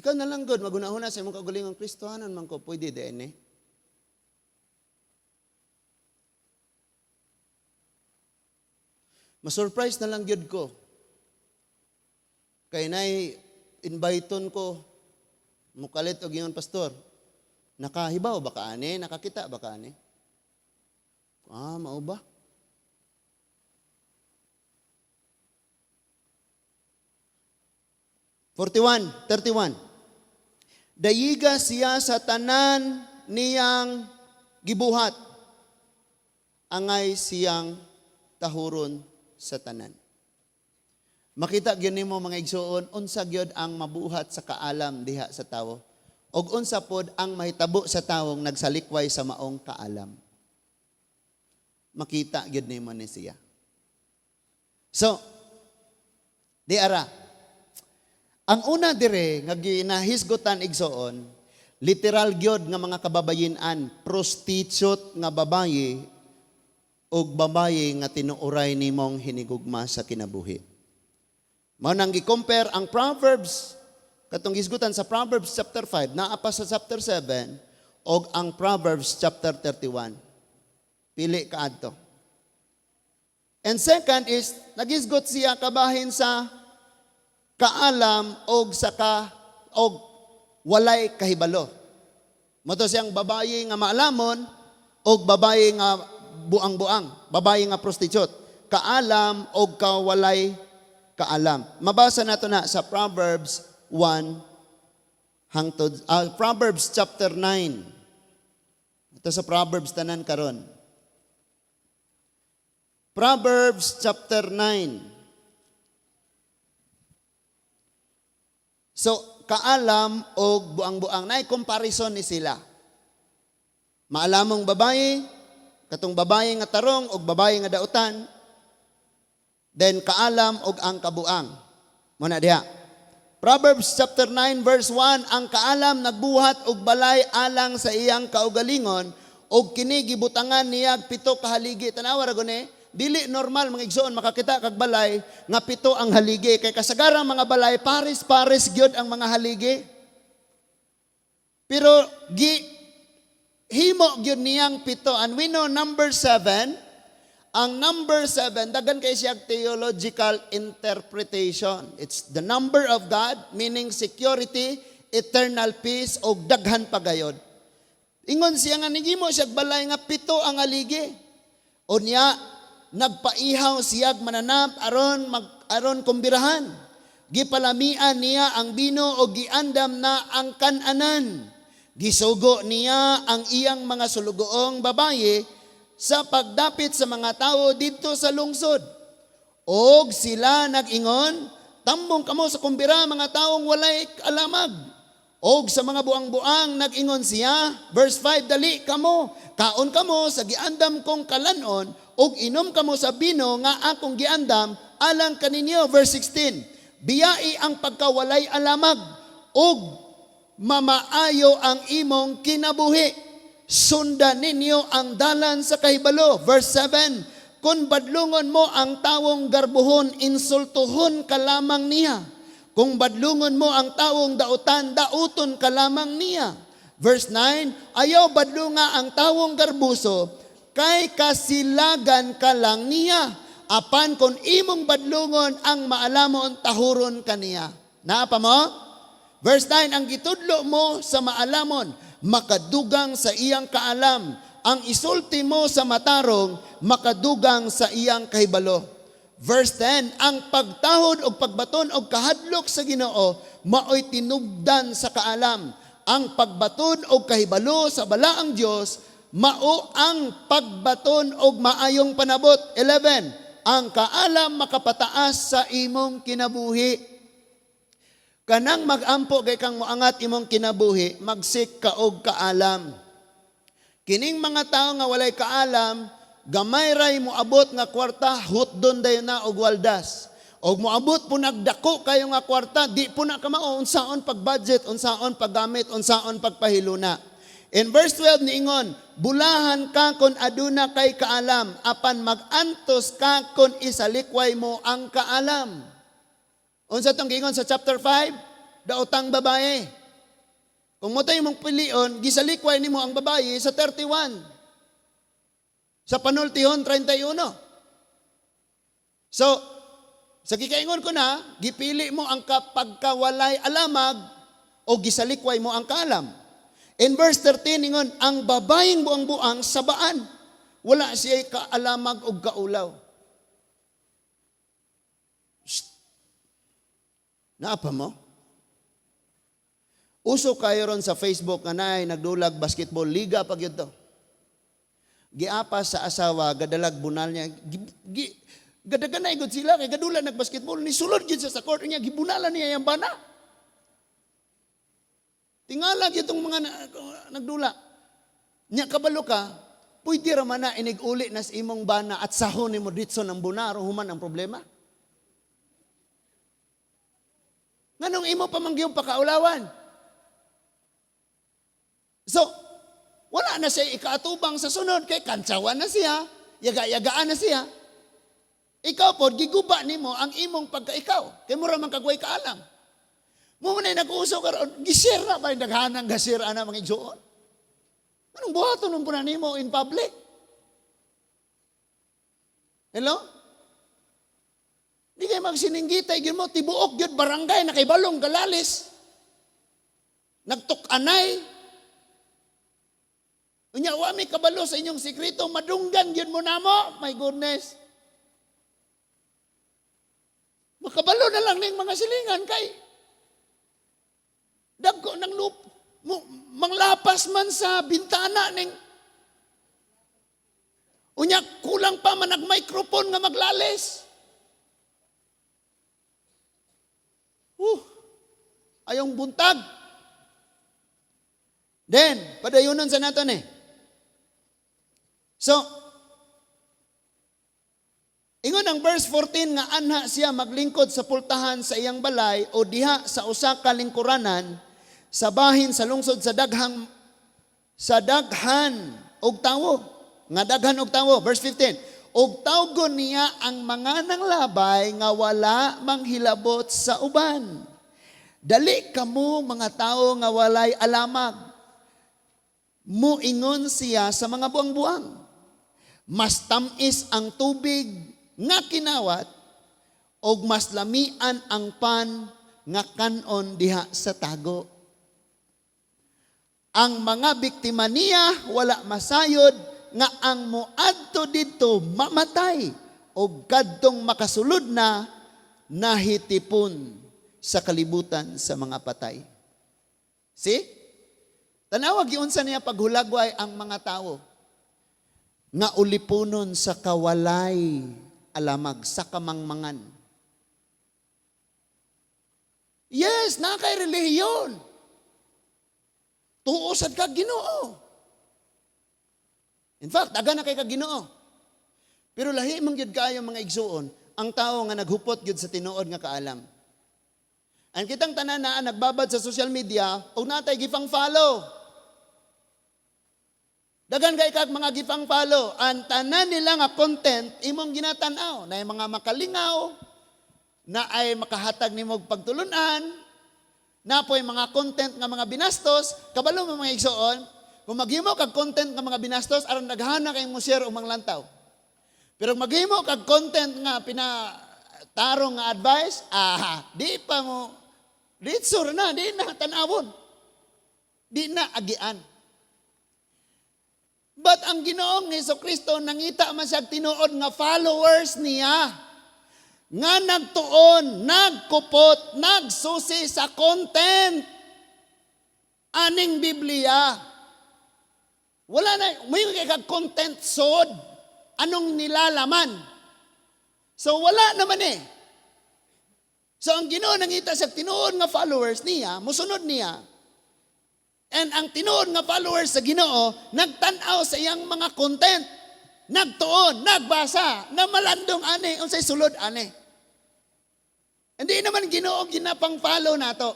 Ikaw na lang gud maghuna-huna sa imong kaugalingon, Kristohanon man ko, pwede din eh. Ma-surprise na lang gyud ko. Kay nay inviteon ko mukalit og ingon, "Pastor, nakahibaw ba ka ani? Nakakita ba ka ani?" Ah, mao ba? 41, 31. Dayiga siya sa tanan niyang gibuhat. Angay siyang tahuron sa tanan. Makita gyud nimo, mga igsuon, unsa gyud ang mabuhat sa kaalam diha sa tawo. Og unsa pod ang mahitabo sa tawong nagsalikway sa maong kaalam. Makita gyud nimo ni siya. So, di ara. Ang una dire nga ginahisgutan, igsoon, literal gyud nga mga kababayin-an, prostitute nga babayi og babayi nga tinuoray nimong hinigugma sa kinabuhi. Mao nang gi-compare ang Proverbs katong hisgutan sa Proverbs chapter 5, naa pa sa chapter 7 og ang Proverbs chapter 31. Pili ka adto. And second is nagisgot siya kabahin sa kaalam og saka og walay kahibalo. Mao to siyang babayi nga maalamon og babayi nga buang-buang, babayi nga prostitute. Kaalam og kawalay kaalam. Mabasa nato na sa Proverbs 1 hangtod Proverbs chapter 9. Ito sa Proverbs tanan karon. Proverbs chapter 9. So, kaalam og buang-buang. Naay comparison ni sila. Maalamong babae, katong babae nga tarong og babae nga dautan, then kaalam og ang kabuang. Muna diha. Proverbs chapter 9 verse 1, ang kaalam nagbuhat og balay alang sa iyang kaugalingon og kini gibutangan niya pito ka haligi. Tanawa ra guni, dili normal, mga igsoon, makakita kag balay nga pito ang haligi kay kasagarang mga balay pares-pares gyud ang mga haligi. Pero gi himo gyud niyang pito, and we know number 7. Ang number 7, daghan kay siya theological interpretation. It's the number of God, meaning security, eternal peace, o daghan pa gayod. Ingon siya nga nigimo siya balay nga pito ang haligi. Unya nagpaihaw siya mananap aron kumbirahan. Gipalamian niya ang bino o giandam na ang kananan. Gisugo niya ang iyang mga sulugoong babaye sa pagdapit sa mga tao didto sa lungsod. Og sila nag-ingon, "Tambong kamo sa kumbira, mga taong walay alamag." Og sa mga buang-buang nag-ingon siya, verse 5, "Dali kamo, kaon kamo sa giandam kong kalanon, og inom kamo sa bino nga akong giandam alang kaninyo." Verse 16, "Biyai ang pagkawalay alamag, og mamaayo ang imong kinabuhi. Sundan ninyo ang dalan sa kahibalo." Verse 7, "Kung badlungon mo ang tawong garbuhon, insultuhon ka lamang niya. Kung badlungon mo ang tawong dautan, dauton ka lamang niya." Verse 9, "Ayaw badlunga ang tawong garbuso, kay kasilagan ka lang niya. Apan kung imong badlungon ang maalamon, tahuron ka niya." Naa pa mo? Verse 9, "Ang gitudlo mo sa maalamon, makadugang sa iyang kaalam. Ang isulti mo sa matarong, makadugang sa iyang kahibalo." Verse 10, "Ang pagtahod og pagbaton og kahadlok sa Ginoo, maoy tinubdan sa kaalam. Ang pagbaton og kahibalo sa balaang Dios, mao ang pagbaton og maayong panabot." 11, "Ang kaalam makapataas sa imong kinabuhi." Kanang mag-ampo kay kang moangat imong kinabuhi, magsik ka og kaalam. Kining mga tao nga walay kaalam, gamay ray moabot nga kwarta, hutdon dayon na og waldas. Og moabot po nagdako kayo nga kwarta, di po na kamao unsaon pag-budget, unsaon paggamit, unsaon pagpahiluna. In verse 12 niingon, "Bulahan ka kung aduna kay kaalam, apan mag-antos ka kung isalikway mo ang kaalam." Unsa tong giingon sa chapter 5? Daotang babae. Kung mao tay imong pilion, gisalikway nimo ang babae sa 31. Sa panultihon, 31. So, sa gikaingon ko na, gipili mo ang kapagkawalay alamag o gisalikway mo ang kaalam. In verse 13, ingon, ang babayeng buang-buang sabaan, wala siya kaalamag og kaulaw. Shh. Naa pa mo? Uso kayo ron sa Facebook nga naay nagdulag basketball liga pag yun to. Giapas sa asawa, gadalag bunal niya. Gadagan na igod sila kay gadula nagbasketball ni sulod gyud siya sa court niya, gibunalan niya yung bana. Tingala gyud tong mga nagdula. Nya kabalo ka, pwede ra man na inig-uli na sa imong bana at sahon nimo ditso ng bunaro human ang problema. Nganong imo pa man gyud pakaulawan? So, wala na siya ikaatubang sa sunod kay kantsawan na siya, yaga-yagaan na siya. Ikaw po, giguba nimo ang imong pagkaikaw. Kay mura man kagway kaalam. Mo man ay nag-uso karon, gi-share na ba yung daghanang ga-share ana mga igsuon? Anong buhaton nung puna nimo in public? Hello? Di kayo magsininggitay, gyud mo, tibuok gyud barangay, nakaibalong galalis. Nagtuk-anay. Unya, wa mi kabalo sa inyong sikreto, madunggan gyud mo namo. My goodness. Makabalo na lang ning mga silingan kay dagko ng lup, mo, manglapas man sa bintana ning unya kulang pa man ang microphone nga maglalis. Ayong buntag. Then, padayonon sa naton eh. So, ingon ang verse 14 nga anha siya maglingkod sa pultahan sa iyang balay o diha sa usa ka lingkuranan sa bahin sa lungsod sa daghan og tawo, nga daghan og tawo. Verse 15, og tawgon niya ang mga nanglabay nga wala manghilabot sa uban. Dali kamo mga tawo nga walay alamag. Muingon siya sa mga buang-buang. Mas tamis ang tubig nga kinawat og mas lamian ang pan nga kanon diha sa tago. Ang mga biktima niya wala masayod nga ang moadto didto mamatay og kadtong makasulod na nahitipon sa kalibutan sa mga patay. See? Tanawag giunsa niya paghulagway ang mga tawo nga ulipunon sa kawalay alamag, sa kamangmangan. Yes, naa kay relihiyon. Tuo sad ka Ginoo. In fact, aga na kay ka Ginoo. Pero lahi man gyud kaayo mga igsuon ang tao nga naghupot gyud sa tinuod nga kaalam. Ang kitang tanan na nagbabad sa social media og natay gifang follow. Dagan kay kag mga gifang follow, ang tanan nila nga content imong ginatan-aw, na mga makalingaw, na ay makahatag nimo og pagtulunan, na po'y mga content nga mga binastos, kabalo mo mga igsoon, kung maghimo kag content nga mga binastos, aron naghana kay mo share o manglantaw. Pero kung maghimo kag content nga pinatarong nga advice, di pa mo, di sur na, di na tan-awon. Di na agian. But ang Ginoong Hesus Kristo nangita man siya tinuod nga followers niya. Nga nagtuon, nagkupot, nagsusi sa content aning Biblia. Wala na, may kag content sod. Anong nilalaman? So wala naman eh. So ang Ginoo nangita sa tinuod nga followers niya, musunod niya. And ang tinuod nga followers sa Ginoo, nagtan-aw sa iyang mga content. Nagtuon, nagbasa, na malandong ani, unsay sulod ani. Hindi naman Ginoo ginapang follow nato.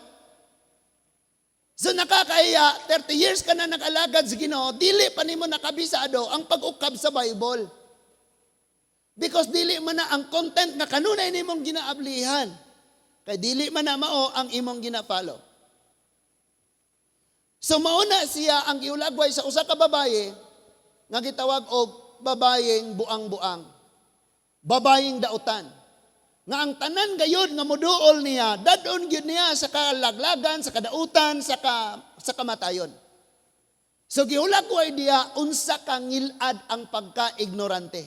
So nakakaiya, 30 years ka na nag-alagad sa Ginoo, dili pa nimo nakabisado ang pag-ukab sa Bible. Because dili man na ang content nga kanunay nimong ginaablihan. Kay dili man na mao ang imong gina-follow. So mauna siya ang giulagway sa usa ka babaye nga gitawag og babayeng buang-buang. Babayeng dautan. Nga ang tanan gayud nga moduol niya, dadon gyud niya sa kalaglagan, sa kadautan, sa kamatayon. So gihulagway diya unsa ka ngilad ang pagka-ignorante.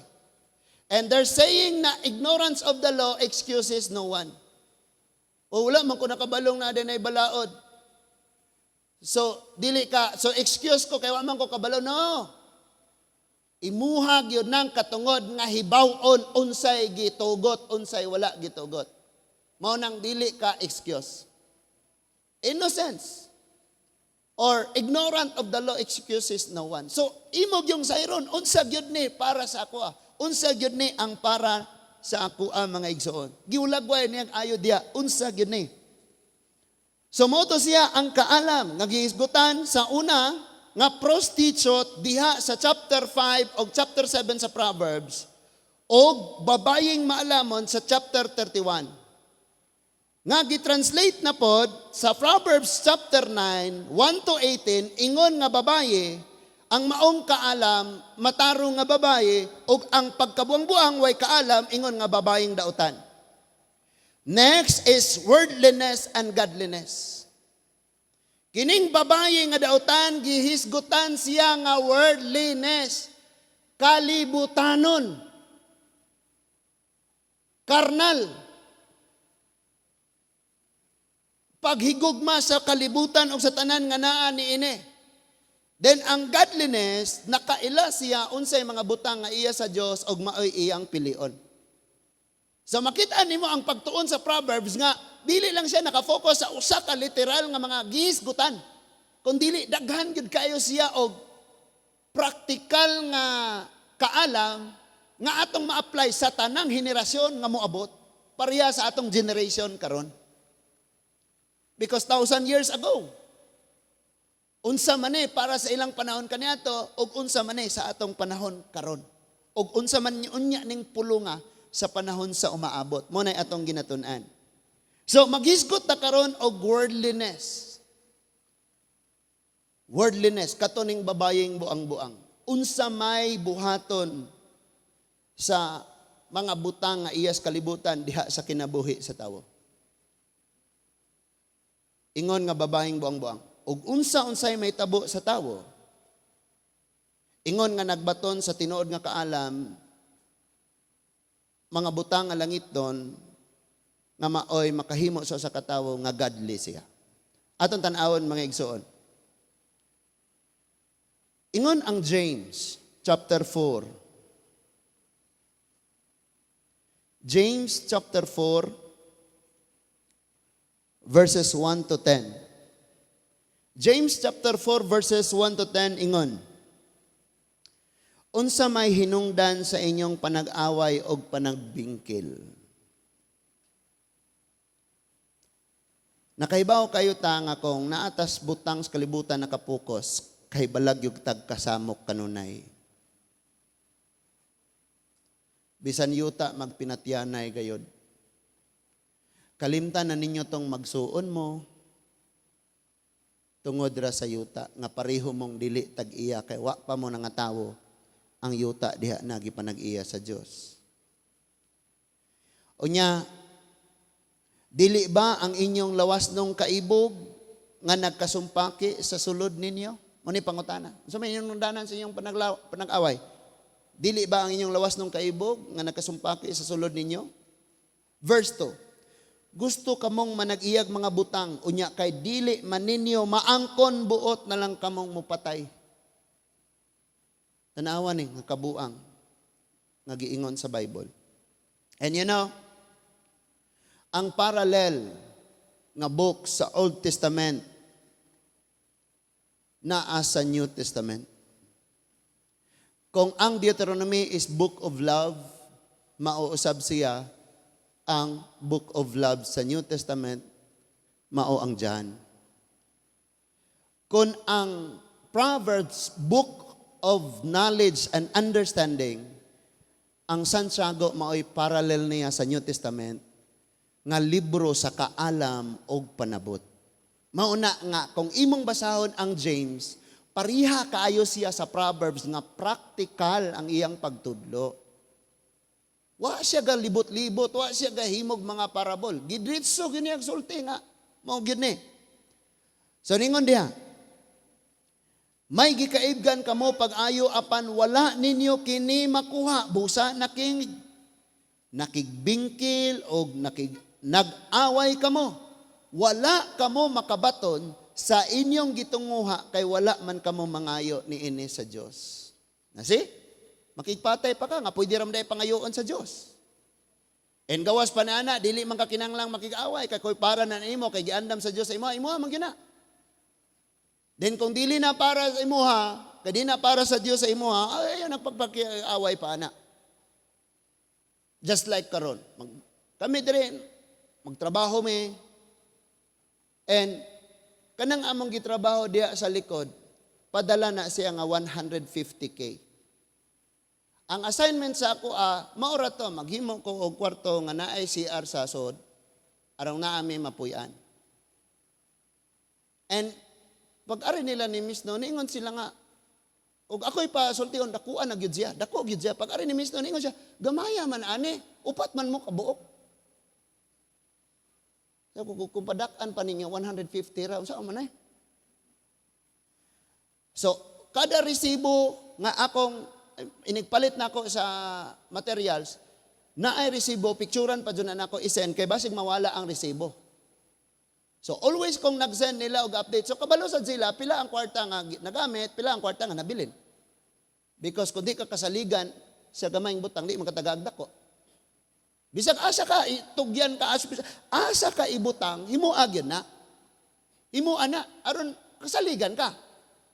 And they're saying na ignorance of the law excuses no one. O wala man ko nakabalong na adunay balaod. So dili ka, so excuse ko kay wa man ko kabalo, no. Imuha gyud nang katungod nga hibaw-on unsay gitugot, unsay wala gitugot. Mao nang dili ka excuse. Innocence or ignorant of the law excuses no one. So imo gyung sayron unsa gyud ni para sa ako, ah. Unsa gyud ni ang para sa ako, ah, mga igsoon. Giulagway niyang ayo diya unsa gyud ni. So mao to siya ang kaalam nga gihisgutan sa una nga prostitute diha sa chapter 5 o chapter 7 sa Proverbs o babayeng maalamon sa chapter 31. Nga gitranslate na pod sa Proverbs chapter 9, 1 to 18, ingon nga babaye, ang maong kaalam, matarong nga babaye, ug ang pagkabuang-buang way kaalam, ingon nga babayeng dautan. Next is worldliness and godliness. Kining babaye nga dautan, gihisgutan siya nga worldliness, kalibutanon, karnal, paghigugma sa kalibutan o sa tanan nga naa niini. Then ang godliness, nakaila siya unsay mga butang nga iya sa Dios og maoy iyang pilion. So makita nimo ang pagtuon sa Proverbs nga dili lang siya nakafocus sa usa ka literal nga mga gihisgutan. Kun dili daghan gyud kayo siya og praktikal nga kaalam nga atong ma-apply sa tanang henerasyon nga moabot pareha sa atong generation karon. Because 1,000 years ago, unsa man eh para sa ilang panahon kaniadto ug unsa man eh sa atong panahon karon. Ug unsa man unya ning pulunga sa panahon sa umaabot. Mao nay atong ginatun-an. So maghisgot ta karon og worldliness. Worldliness kato ning babayeng buang-buang. Unsa may buhaton sa mga butang nga iyas kalibutan diha sa kinabuhi sa tawo? Ingon nga babayeng buang-buang. Ug unsa unsay may tabo sa tawo? Ingon nga nagbaton sa tinuod nga kaalam, mga butang nga langit doon, nga maoy makahimo sa usa ka tawo nga godly siya. Atong tan-awon, mga igsoon. Ingon ang James chapter 4. James chapter 4 verses 1 to 10. James chapter 4 verses 1 to 10, ingon: "Unsa may hinungdan sa inyong panag-away og panagbingkil? Nakahibaw kayo ta nga kung naatas butang sa kalibutan nakapukos, kay balag yung tagkasamok kanunay. Bisan yuta magpinatyanay gayod. Kalimtan na ninyo tong magsuon mo tungod ra sa yuta nga pareho mong dili tag-iya kay wa pa mo nangatawo ang yuta diha na gipanag-iya sa Dios. Unya, dili ba ang inyong lawas nung kaibog nga nagkasumpaki sa sulod ninyo?" Mao ni pangutana. Unsa may inyong nundanan sa inyong panag-away? Dili ba ang inyong lawas nung kaibog nga nagkasumpaki sa sulod ninyo? Verse 2. "Gusto kamong manag-iyag mga butang, unya kay dili man ninyo maangkon, buot na lang kamong mupatay." Tanawa ni nga kabuang nga giingon sa Bible. And ang parallel nga book sa Old Testament naa sa New Testament. Kung ang Deuteronomy is book of love, mauusab siya ang book of love sa New Testament, mao ang John. Kung ang Proverbs book of knowledge and understanding, ang Santiago mao'y parallel niya sa New Testament Nga libro sa kaalam og panabot. Mauna nga kung imong basahon ang James, pariha kaayo siya sa Proverbs nga practical ang iyang pagtudlo. Wa siya ga libot-libot, wa siya gahimog mga parabol. Gidritso gini ang sulti nga mao gyud ni. So ningon diha, "May gikaibgan kamo pag-ayo apan wala ninyo kini makuha, busa nakigbingkil og nag-away kamo. Wala kamo makabaton sa inyong gitunguha kay wala man kamo mangayo niini sa Dios." Nasi? Makigpatay pa ka nga pwede ra man pangayoon sa Dios. And gawas pa na ana, dili man ka kinahanglang makig-away kay koy para na nimo kay giandam sa Dios sa imo, imo man gyud na. Then kung dili na para sa imuha, kay di na para sa Dios sa imuha, ay nagpagpakiaway pa ana. Just like karon, kami dire magtrabaho mi and kanang among gitrabaho diya sa likod, padala na siya nga 150K. Ang assignment sa ako, maura to, maghimo ko og kwarto nga naay CR sa sod, aron naa mi mapuy-an. And pag ari nila ni Miss No, niingon sila nga, ug ako'y pa sultihon, dakuan na gyud siya, dako gyud siya. Pag ari ni Miss No, niingon siya, "Gamaya man ani, upat man mo kabuok." So, kung padak-an pa ninyo, 150 ra, unsa man ay? So, kada resibo nga akong inigpalit na ako sa materials, naay resibo, picturean pa dyan na nako isend, kay basig mawala ang resibo. So always kong nag-send nila og update. So kabalo sad sila pila ang kwarta nga nagamit, pila ang kwarta nga nabilin. Because kung di ka kasaligan sa gamayng butang, di man katagaag dako. Bisag asa ka tugyan ka asa, asa ka ibutang, himoa gyud na. Himoa na aron kasaligan ka.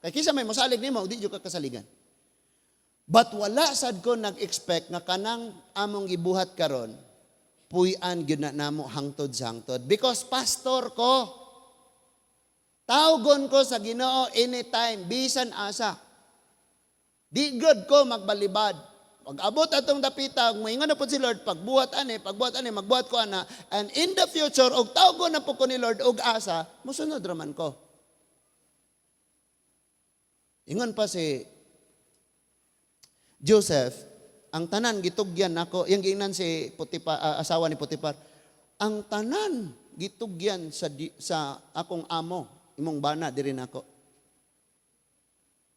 Kay kisa may mosalig nimo, di jud ka kasaligan. But wala sad ko nag-expect nga kanang among gibuhat karon, puy-an gyud na namo hangtod sa hangtod. Because pastor ko, tawgon ko sa Ginoo anytime, bisan asa. Di gud ko magbalibad. Pag abot atong dapita, moingon na po si Lord, pagbuhat ani, magbuhat ko ana, and in the future, og tawgon na po ko ni Lord og asa, musunod raman ko. Ingon pa si Joseph, "Ang tanan gitugyan nako," yang giingnan si Potiphar, asawa ni Potiphar, "Ang tanan gitugyan sa akong amo, imong bana diri nako.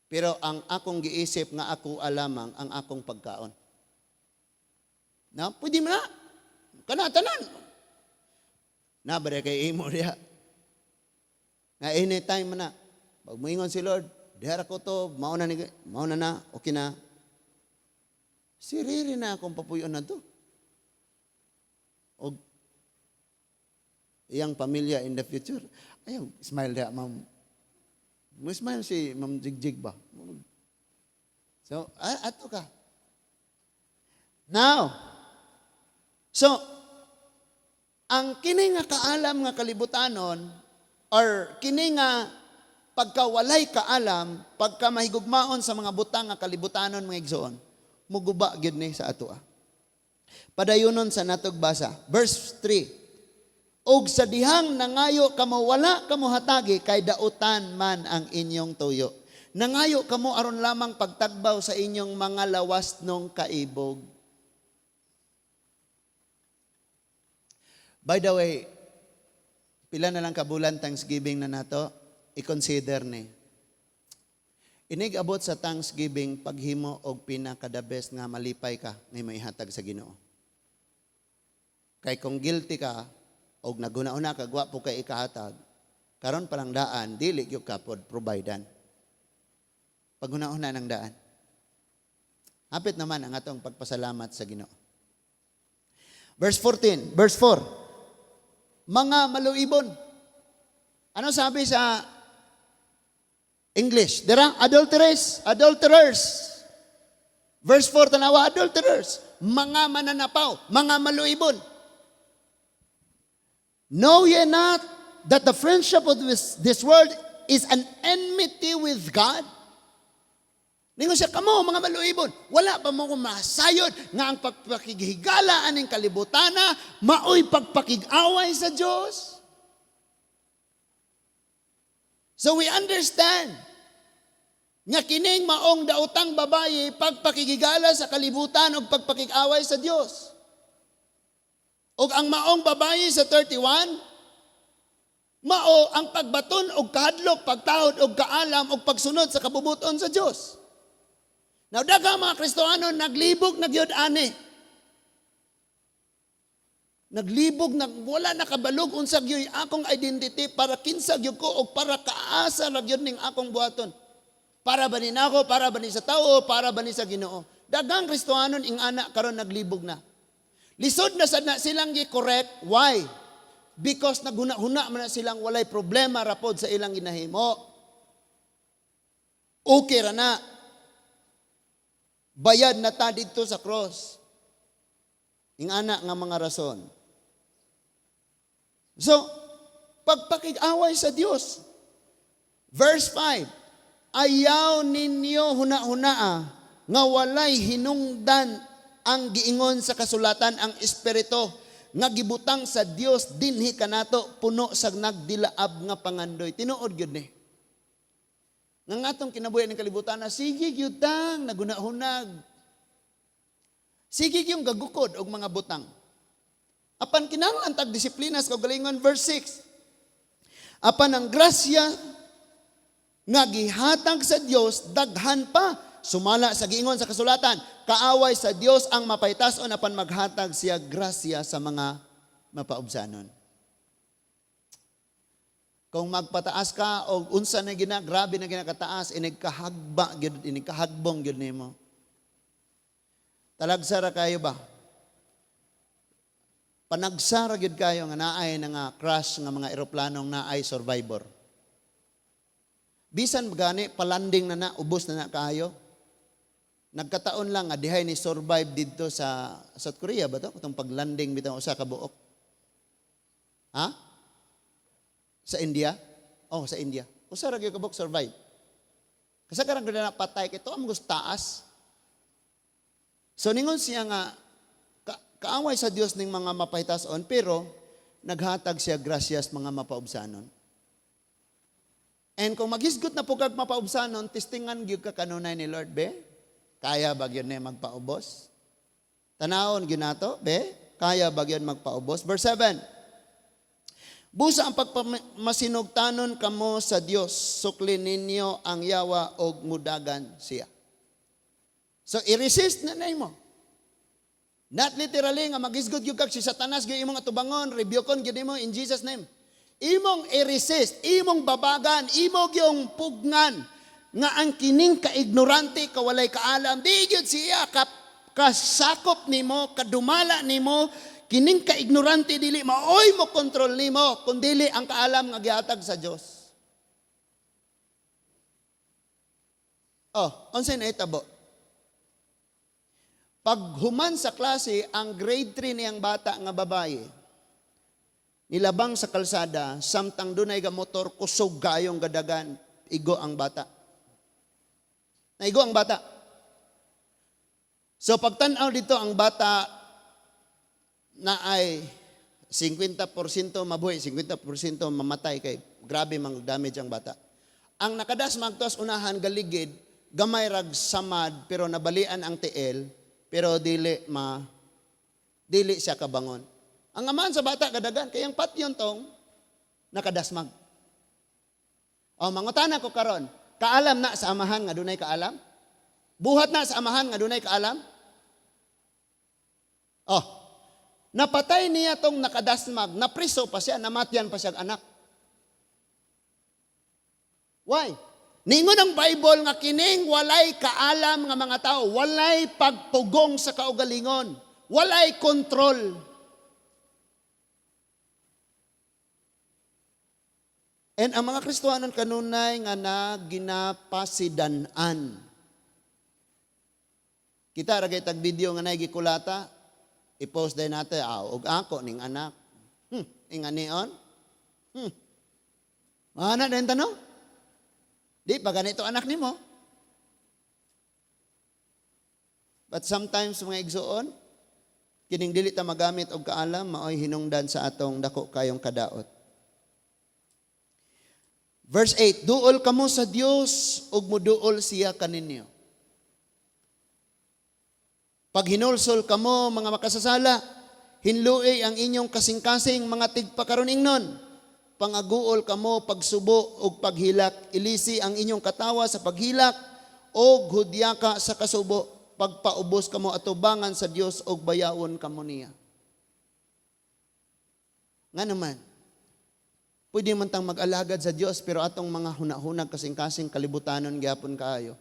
Pero ang akong giisip nga ako alamang ang akong pagkaon." Na, pwede mo na. Kana tanan. Na ba kay imo diha? Nga anytime man na. Pag moingon si Lord, "Diha ra ko to, mauna na, okay na." Siriri na akong papuyon na to. Og iyang pamilya in the future. Ayaw, smile diha, ma'am. Mo smile si Ma'am Jigjig ba? So, ato ka. Now, so, ang kini nga kaalam nga kalibutanon or kini nga pagkawalay kaalam, pagka mahigugmaon sa mga butang nga kalibutanon, mga igsoon, muguba gyud ni sa atoa. Padayonon sa natog basa. Verse 3. "Og sa dihang nangayo kamo, wala kamo hatagi kay dautan man ang inyong tuyo. Nangayo kamo aron lamang pagtagbaw sa inyong mga lawas nung kaibog." By the way, pila na lang kabulan Thanksgiving na nato, i-consider ni. Inig abot sa Thanksgiving, paghimo og pinaka the best nga malipay ka nga maihatag sa Ginoo. Kay kung guilty ka og naguna-una ka gwapo kay ikahatag, karon pa lang daan dili gyud ka pod providean. Paghuna-una ng daan. Hapit naman ang atong pagpasalamat sa Ginoo. Verse 14, verse 4. "Mga maluibon." Ano sabi sa English? Dira, adulterers, adulterers. Verse 4, tanawa, adulterers. Mga mananapaw, mga maluibon. "Know ye not that the friendship of this world is an enmity with God?" Ningon siya, "Kamo, mga maluibon, wala pa mo kung masayod nga ang pagpakighigala aning kalibutana, maoy pagpakig-away sa Diyos?" So we understand nga kining maong daotang babaye, pagpakigigala sa kalibutan o pagpakig-away sa Dios. Og ang maong babaye sa 31, mao ang pagbaton og kahadlok, pagtahod og kaalam og pagsunod sa kabubuton sa Dios. Now, daghang mga Kristohano naglibog na gyud ani. Naglibog na, wala nakabalog unsa gyud akong identity, para kinsa gyud ko og para kaasa ra gyud ning akong buhaton. Para ba ni nako, para ba ni sa tao, para ba ni sa Ginoo? Daghang Kristohanon ing-ana karon naglibog na. Lisod na sad na silang gi-correct. Why? Because naghuna-huna man na silang walay problema rapod sa ilang ginahimo. Okay ra na. Bayad na ta didto sa cross. Ingana nga mga rason. So, pagpakig-away sa Dios. Verse 5, "Ayaw ninyo huna-hunaa nga walay hinungdan ang giingon sa kasulatan, ang Espiritu nga gibutang sa Dios dinhi kanato puno sa nagdilaab nga pangandoy." Tinuod gyud ni. Nga ngatong kinabuhi ng kalibutan na sige gyud tang nagunahunag. Sige gyud gagukod og mga butang. Apan kinahanglan tag disiplina sa kaugalingon. Verse 6. "Apan ang grasya nga gihatag sa Dios daghan pa. Sumala sa giingon sa kasulatan, kaaway sa Dios ang mapaytason, apan maghatag siya grasya sa mga mapaubsanon." Kung magpataas ka o unsa na gina, grabe na ginakataas, inig kahagba gyud, inig kahagbong gyud nimo. Talagsa ra kayo ba? Panagsa ra gyud kayo nga naay na nga crash nga mga eroplanong naay survivor. Bisan gani palanding na na, ubos na na kaayo. Nagkataon lang nga dihay ni survive didto sa South Korea ba to? Katong paglanding bitaw usa ka buok. Ha? Sa India? Oh, sa India. Usa ra gyud ka buok survive. Kasagaran ko na patay kay to ang gusto taas. So ningon siya nga kaaway sa Dios ning mga mapahitason, pero naghatag siya grasyas mga mapaubsanon. And kung maghisgot na po kag mapaubsanon, testingan gyud ka kanunay ni Lord, be. Kaya ba gyud ni magpaubos? Tanawon gyud nato, be. Kaya ba gyud magpaubos? Verse 7. "Busa ang pagpamasinugtanon kamo sa Dios, sukli ninyo ang yawa og mudagan siya." So i-resist na nimo. Not literally nga maghisgot gyud kag si Satanas gyud imong atubangon, rebuke-on gyud nimo in Jesus' name. Imong i-resist, imong babagan, imo gyung pugngan nga ang kining kaignorante, kawalay kaalam, di gyud siya kasakop nimo, kadumala nimo. Kining kaignorante dili maoy mo kontrol nimo, kundili ang kaalam nga gihatag sa Dios. Oh, unsay nahitabo? Paghuman sa klase, ang grade 3 niyang bata nga babaye, nilabang sa kalsada, samtang dunay ga motor, kusog kayong gadagan, igo ang bata. Naigo ang bata. So pagtan-aw dito ang bata na ay 50% mabuhi, 50% mamatay kay grabe mang damage ang bata. Ang nakadas magtos unahan galigid, gamay rag samad pero nabalian ang tiil, pero dili siya kabangon. Ang amahan sa bata kadagan kay ang patyon tong nakadasmag. O mangutana ko karon, kaalam na sa amahan nga dunay kaalam? Buhat na sa amahan nga dunay kaalam? Oh, napatay niya tong nakadasmag, napriso pa siya, namatyan pa siya anak. Why? Ningon ang Bible nga kining walay kaalam nga mga tao, walay pagpugong sa kaugalingon, walay kontrol. And ang mga Kristohanon kanunay nga naginapasidan-an. Kita ra kay tag video nga nay gikulata, i-post din natin, ah, og ako ning anak. Inganion. Mana din tanong? Di pa ganito anak nimo. But sometimes, mga igsuon, kining dili ta magamit og kaalam maoy hinungdan sa atong dako kayong kadaot. Verse 8, "Duol kamo sa Dios ug muduol siya kaninyo. Paghinulsol kamo, mga makasasala, hinlui ang inyong kasing-kasing, mga tigpakaron ingnon. Pangaguol kamo pagsubo ug paghilak, ilisi ang inyong katawa sa paghilak ug hudyaka sa kasubo. Pagpaubos kamo atubangan sa Dios ug bayawon kamo niya." Nga naman, pwede man tang mag-alagad sa Dios pero atong mga hunahunag, kasing-kasing, kalibutanon gyapon kaayo.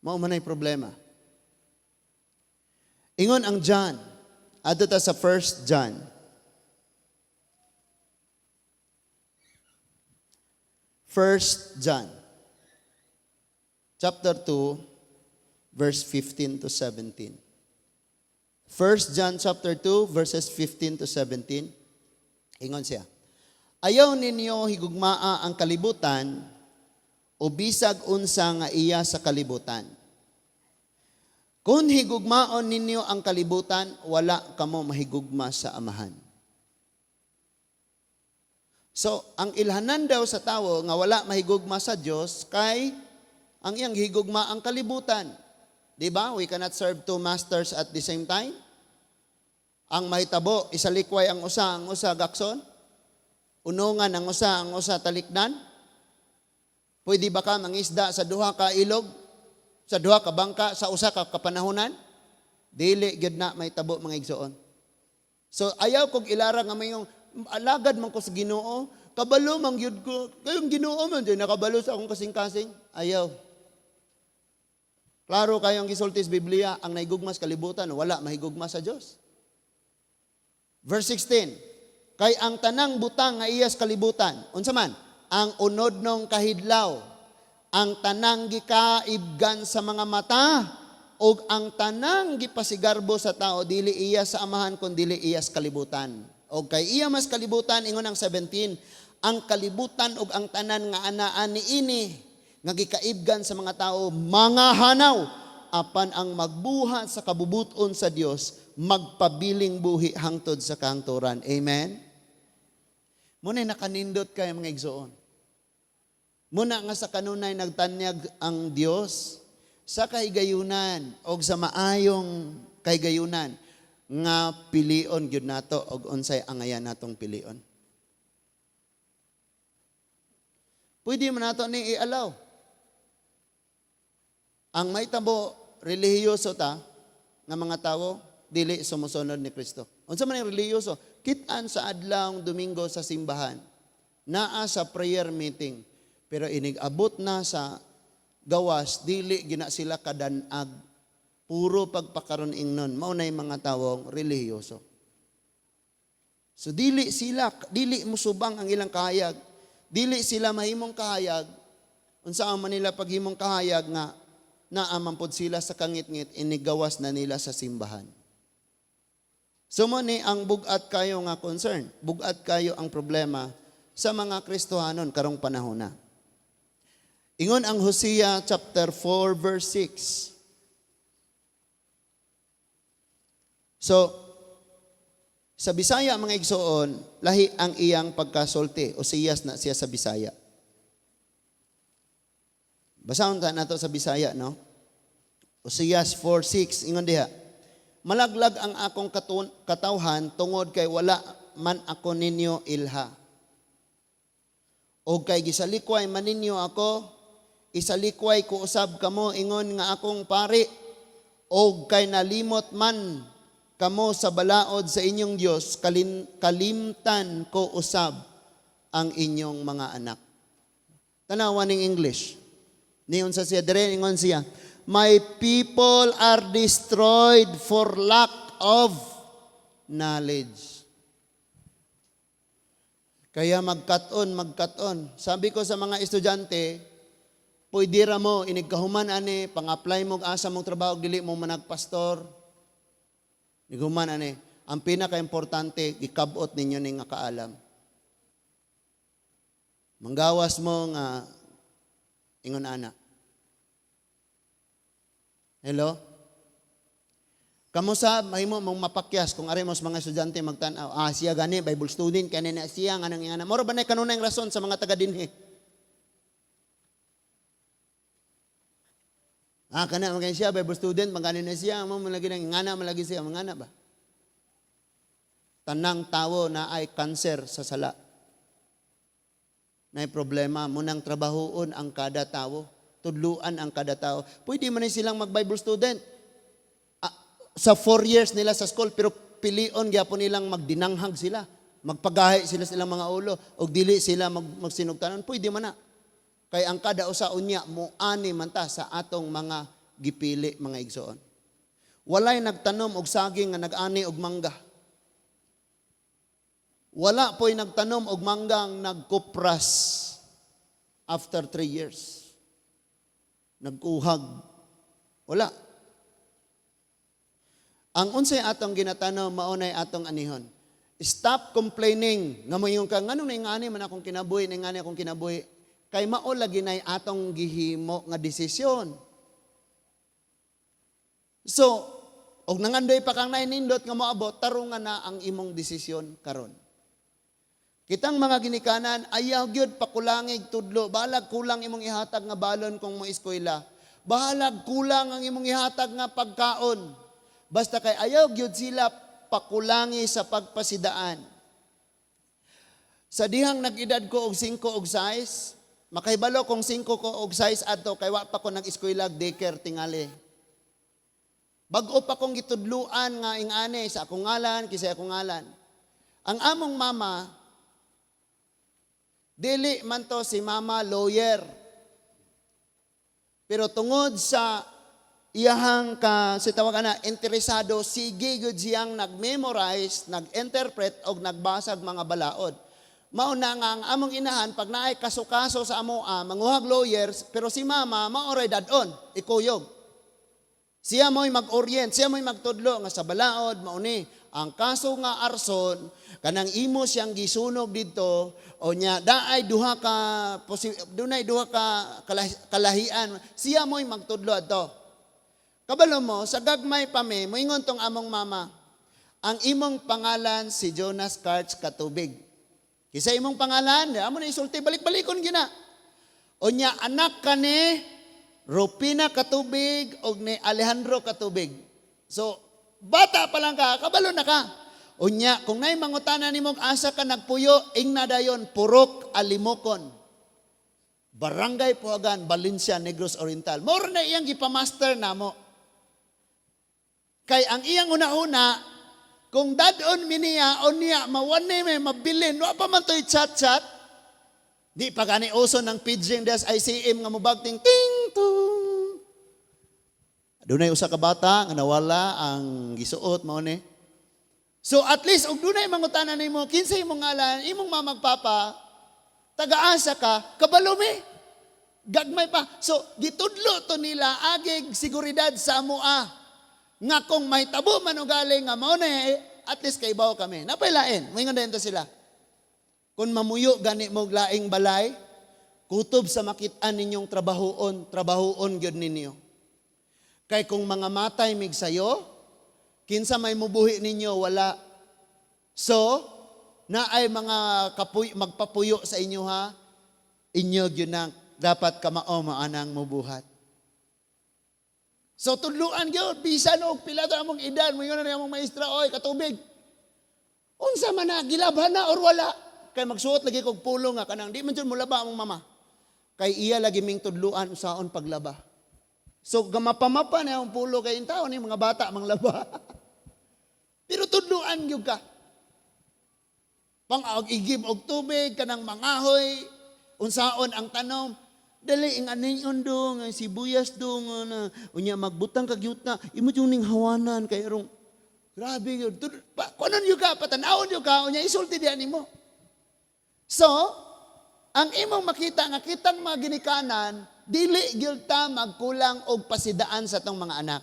Mao man ay problema. Ingon ang John, adto ta sa 1 John. 1 John chapter 2 verse 15 to 17. 1 John chapter 2 verses 15 to 17. Ingon siya, "Ayaw ninyo higugmaa ang kalibutan o bisag unsa nga iya sa kalibutan. Kung higugmaon ninyo ang kalibutan, wala kamo mahigugma sa Amahan." So, ang ilhanan daw sa tawo nga wala mahigugma sa Dios kay ang iyang higugma ang kalibutan. Di ba? We cannot serve two masters at the same time. Ang mahitabo, isalikway ang usa gakson. Unungan ang usa talikdan. Pwede ba ka mangisda sa duha ka ilog? Sa duha ka bangka, sa usa ka kapanahonan? Dili gyud na mahitabo, mga igsoon. So ayaw kog ilara nga mayong alagad man ko sa Ginoo, kabalo man gyud ko, kayong Ginoo man gyud nakabalo sa akong kasing-kasing. Ayaw. Klaro kayong gisulti sa Biblia, ang nahigugma sa kalibutan, wala mahigugma sa Dios. Verse 16, "Kay ang tanang butang nga iya sa kalibutan," unsa man? "Ang unodnong kahidlaw, ang tanang gikaibgan sa mga mata, ug ang tanang gipasigarbo sa tao, dili iya sa Amahan kun dili iya sa kalibutan. Og kay iya mas kalibutan," ingon ang 17, "ang kalibutan ug ang tanan nga anaa niini nga gikaibgan sa mga tao mga hanaw, apan ang magbuhat sa kabubuton sa Dios magpabiling buhi hangtod sa kahangturan." Amen. Muna nakanindot kay, mga igsoon. Muna nga sa kanunay nagtanyag ang Dios sa kahigayunan og sa maayong kahigayunan nga pilion gyud nato og unsay angayan natong pilion. Pwede man nato ni i-allow. Ang mahitabo, relihiyoso ta nga mga tawo, dili sumusunod ni Kristo. Unsa man ang relihiyoso? Kit-an sa adlaw Domingo sa simbahan, naa sa prayer meeting, pero inig-abot na sa gawas, dili gina sila kadanag. Puro pagpakaron ingnon, mao nay mga tawong relihiyoso. So dili sila, dili musubang ang ilang kahayag. Dili sila mahimong kahayag. Unsa man nila paghimong kahayag nga naa man pod sila sa kangitngit inigawas na nila sa simbahan. So mo ni ang bugat kayo nga concern, bugat kayo ang problema sa mga Kristohanon karong panahon na. Ingon ang Hosea chapter 4 verse 6. So, sa Bisaya, mga igsoon, lahi ang iyang pagkasulti. Oseas na siya sa Bisaya. Basahon ta nato sa Bisaya, no? Oseas 4:6, ingon diha, "Malaglag ang akong katawhan tungod kay wala man ako ninyo ilha. O kay gisalikway man ninyo ako, isalikway ko usab kamo ingon nga akong pari. O kay nalimot man kamo sa balaod sa inyong Dios, kalimtan ko usab ang inyong mga anak." Tanawa ning English. Niyon sa siya dire, ingon siya, "My people are destroyed for lack of knowledge." Kaya magkat-on, magkat-on. Sabi ko sa mga estudyante, pwede ra mo, inigkahuman ani, pang-apply mo asa mong trabaho, dili mo managpastor. Nighuman ani, ang pinaka-importante, gikabot ninyo ning nga kaalam. Manggawas mo nga ingon ana. Hello? Kamo sa mahimo mong mapakyas kung ari mo sa mga estudyante magtan-aw. Ah, siya gani Bible student kani na siya nga nang ingana. Moro ba na kanunay rason sa mga taga dinhi? Ah, kana man siya Bible student, magani na siya, mo man lagi nang ingana man lagi siya, mangana ba? Tanang tawo na ay kanser sa sala. Naay problema mo nang trabahoon ang kada tawo, tudluan ang kada tawo. Pwede man ni silang mag Bible student sa 4 years nila sa school, pero pilion gyapon nilang magdinanghag sila, magpagahi sila sa ilang mga ulo og dili sila magsinugtanon, pwede man na. Kay ang kada usa unya moani man ta sa atong mga gipili, mga igsoon. Walay nagtanom og saging nga nag-ani og mangga. Wala po'y nagtanom og manggang nagkupras after 3 years. Nagkuhag. Wala. Ang unsay atong ginatanom, maunay atong anihon. Stop complaining. Nga moingon ka, nganong naingani man akong kinabuhi, naingani akong kinabuhi? Kay mao lagi nay atong gihimo nga desisyon. So, og nangandoy pa kang nainindot nga moabot, tarungan na ang imong desisyon karon. Kitang mga ginikanan, ayaw gyud pakulangig tudlo. Bahalag kulang imong ihatag nga balon kung mo eskwela. Bahalag kulang ang imong ihatag nga pagkaon. Basta kay ayaw gyud sila pakulangi sa pagpasidaan. Sa dihang nag-edad ko og 5 og 6, makahibalo kung 5 ko og 6 adto kay wa pa ko nag-eskwela, daycare tingali. Bag-o pa kong gitudluan nga ingani sa akong ngalan, kisay akong ngalan. Ang among mama, dili man to si mama lawyer. Pero tungod sa iyahang ka si tawag na interesado, sige gud siyang nag-memorize, nag-interpret og nagbasag mga balaod. Mao na nga ang among inahan, pag naay kaso-kaso sa amoa, manguhag lawyers, pero si mama mao ray dad-on, ikuyog. Siya mo'y mag-orient, siya mo'y magtudlo nga sa balaod mao ni ang kaso nga arson, kanang imo siyang gisunog didto o nya daay duha ka dunay duha ka kalahian. Siya mo'y magtudlo adto. Kabalo mo, sa gagmay pa mi, moingon tong among mama, ang imong pangalan si Jonas Karch Katubig. Kisa imong pangalan, amo na isulti, balik-balikon gina. O nya anak ka ni Rupina Katubig o ni Alejandro Katubig. So, bata pa lang ka, kabalo na ka. Unya, kung naay mangutana nimong asa ka nagpuyo, ingna dayon, Purok Alimokon. Barangay Puhagan, Valencia, Negros Oriental. Mao na iyang gipamaster namo. Kay ang iyang una-una, kung dad-on mi niya o niya, mawane may mabilin, wa pa man to'y chat-chat. Di pa gani uso ng paging des ICM nga mubagting ting tung. Dunay usa ka bata nga nawala ang gisuot, mao ni. So at least og dunay mangutana nimo kinsa imong ngalan, imong mama ug papa, taga-asa ka, kabalo mi. Gagmay pa. So gitudlo to nila agig seguridad sa amoa. Nga kung may tabo man ugali nga mao na eh, at least kaibaw kami. Napay lain, moingon din to sila. Kung mamuyo gani mo laing balay, kutob sa makit-an ninyong trabahoon, trabahoon gyud ninyo. Kay kung mga matay mig sayo, kinsa may mubuhi ninyo, wala. So, naay mga kapuy, magpapuyo sa inyo ha, inyo gyud na dapat kamao maanang mubuhat. So tudluan gyud bisan og pila to among edad, moingon na among maestra, "Oy, Katubig. Unsa man na gilabhan na or wala?" Kay magsuot lagi kog pulong nga kanang di man jud molaba among mama. Kay iya lagi ming tudluan usaon paglaba. So gamapamapa na ang pulo kay intaon ni mga bata manglaba. Pero tudluan gyud ka. Pang og igib og tubig kanang mangahoy, unsaon ang tanom. Dali ing aning dong, ang sibuyas dong na unya magbutang kag yuta, imo jud ning hawanan kay arong grabe gyud. Kunon gyud ka, patan-awon gyud ka, unya isulti diha nimo. So, ang imong makita nga kitang mga ginikanan, dili gyud ta magkulang og pasidaan sa atong mga anak.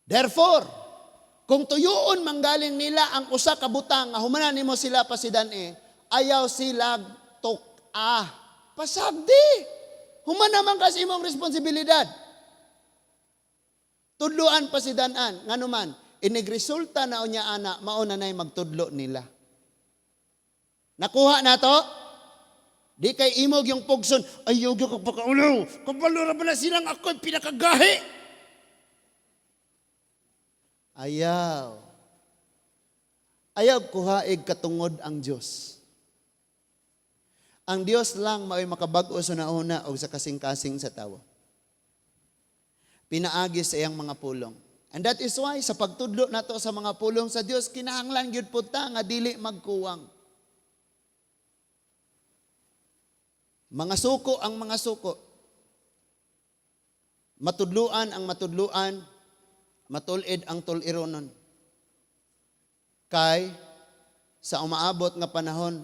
Therefore, kung tuyuon manggaling nila ang usa ka butang nga humanan nimo sila pasidan eh, ayaw sila tuk-a. Pasagdi. Human naman kasi imong responsibilidad. Tudluan pa si danan, ngano man, inigresulta na unya ana, mao na nay magtudlo nila. Nakuha na to? Di kay imog yung pugson, "Ayaw gyud kag pakaulo, kabalo ra bala silang ako'y pinakagahi." Ayaw. Ayaw kuhaig katungod ang Diyos. Ang Diyos lang mao'y makabag-o sa nauna o sa kasing-kasing sa tawo. Pinaagi sa iyang mga pulong. And that is why sa pagtudlo nato sa mga pulong sa Dios, kinahanglan gyud pud ta nga dili magkuwang. Mga suko ang mga suko. Matudluan ang matudluan, matulid ang tulironon. Kay sa umaabot nga panahon,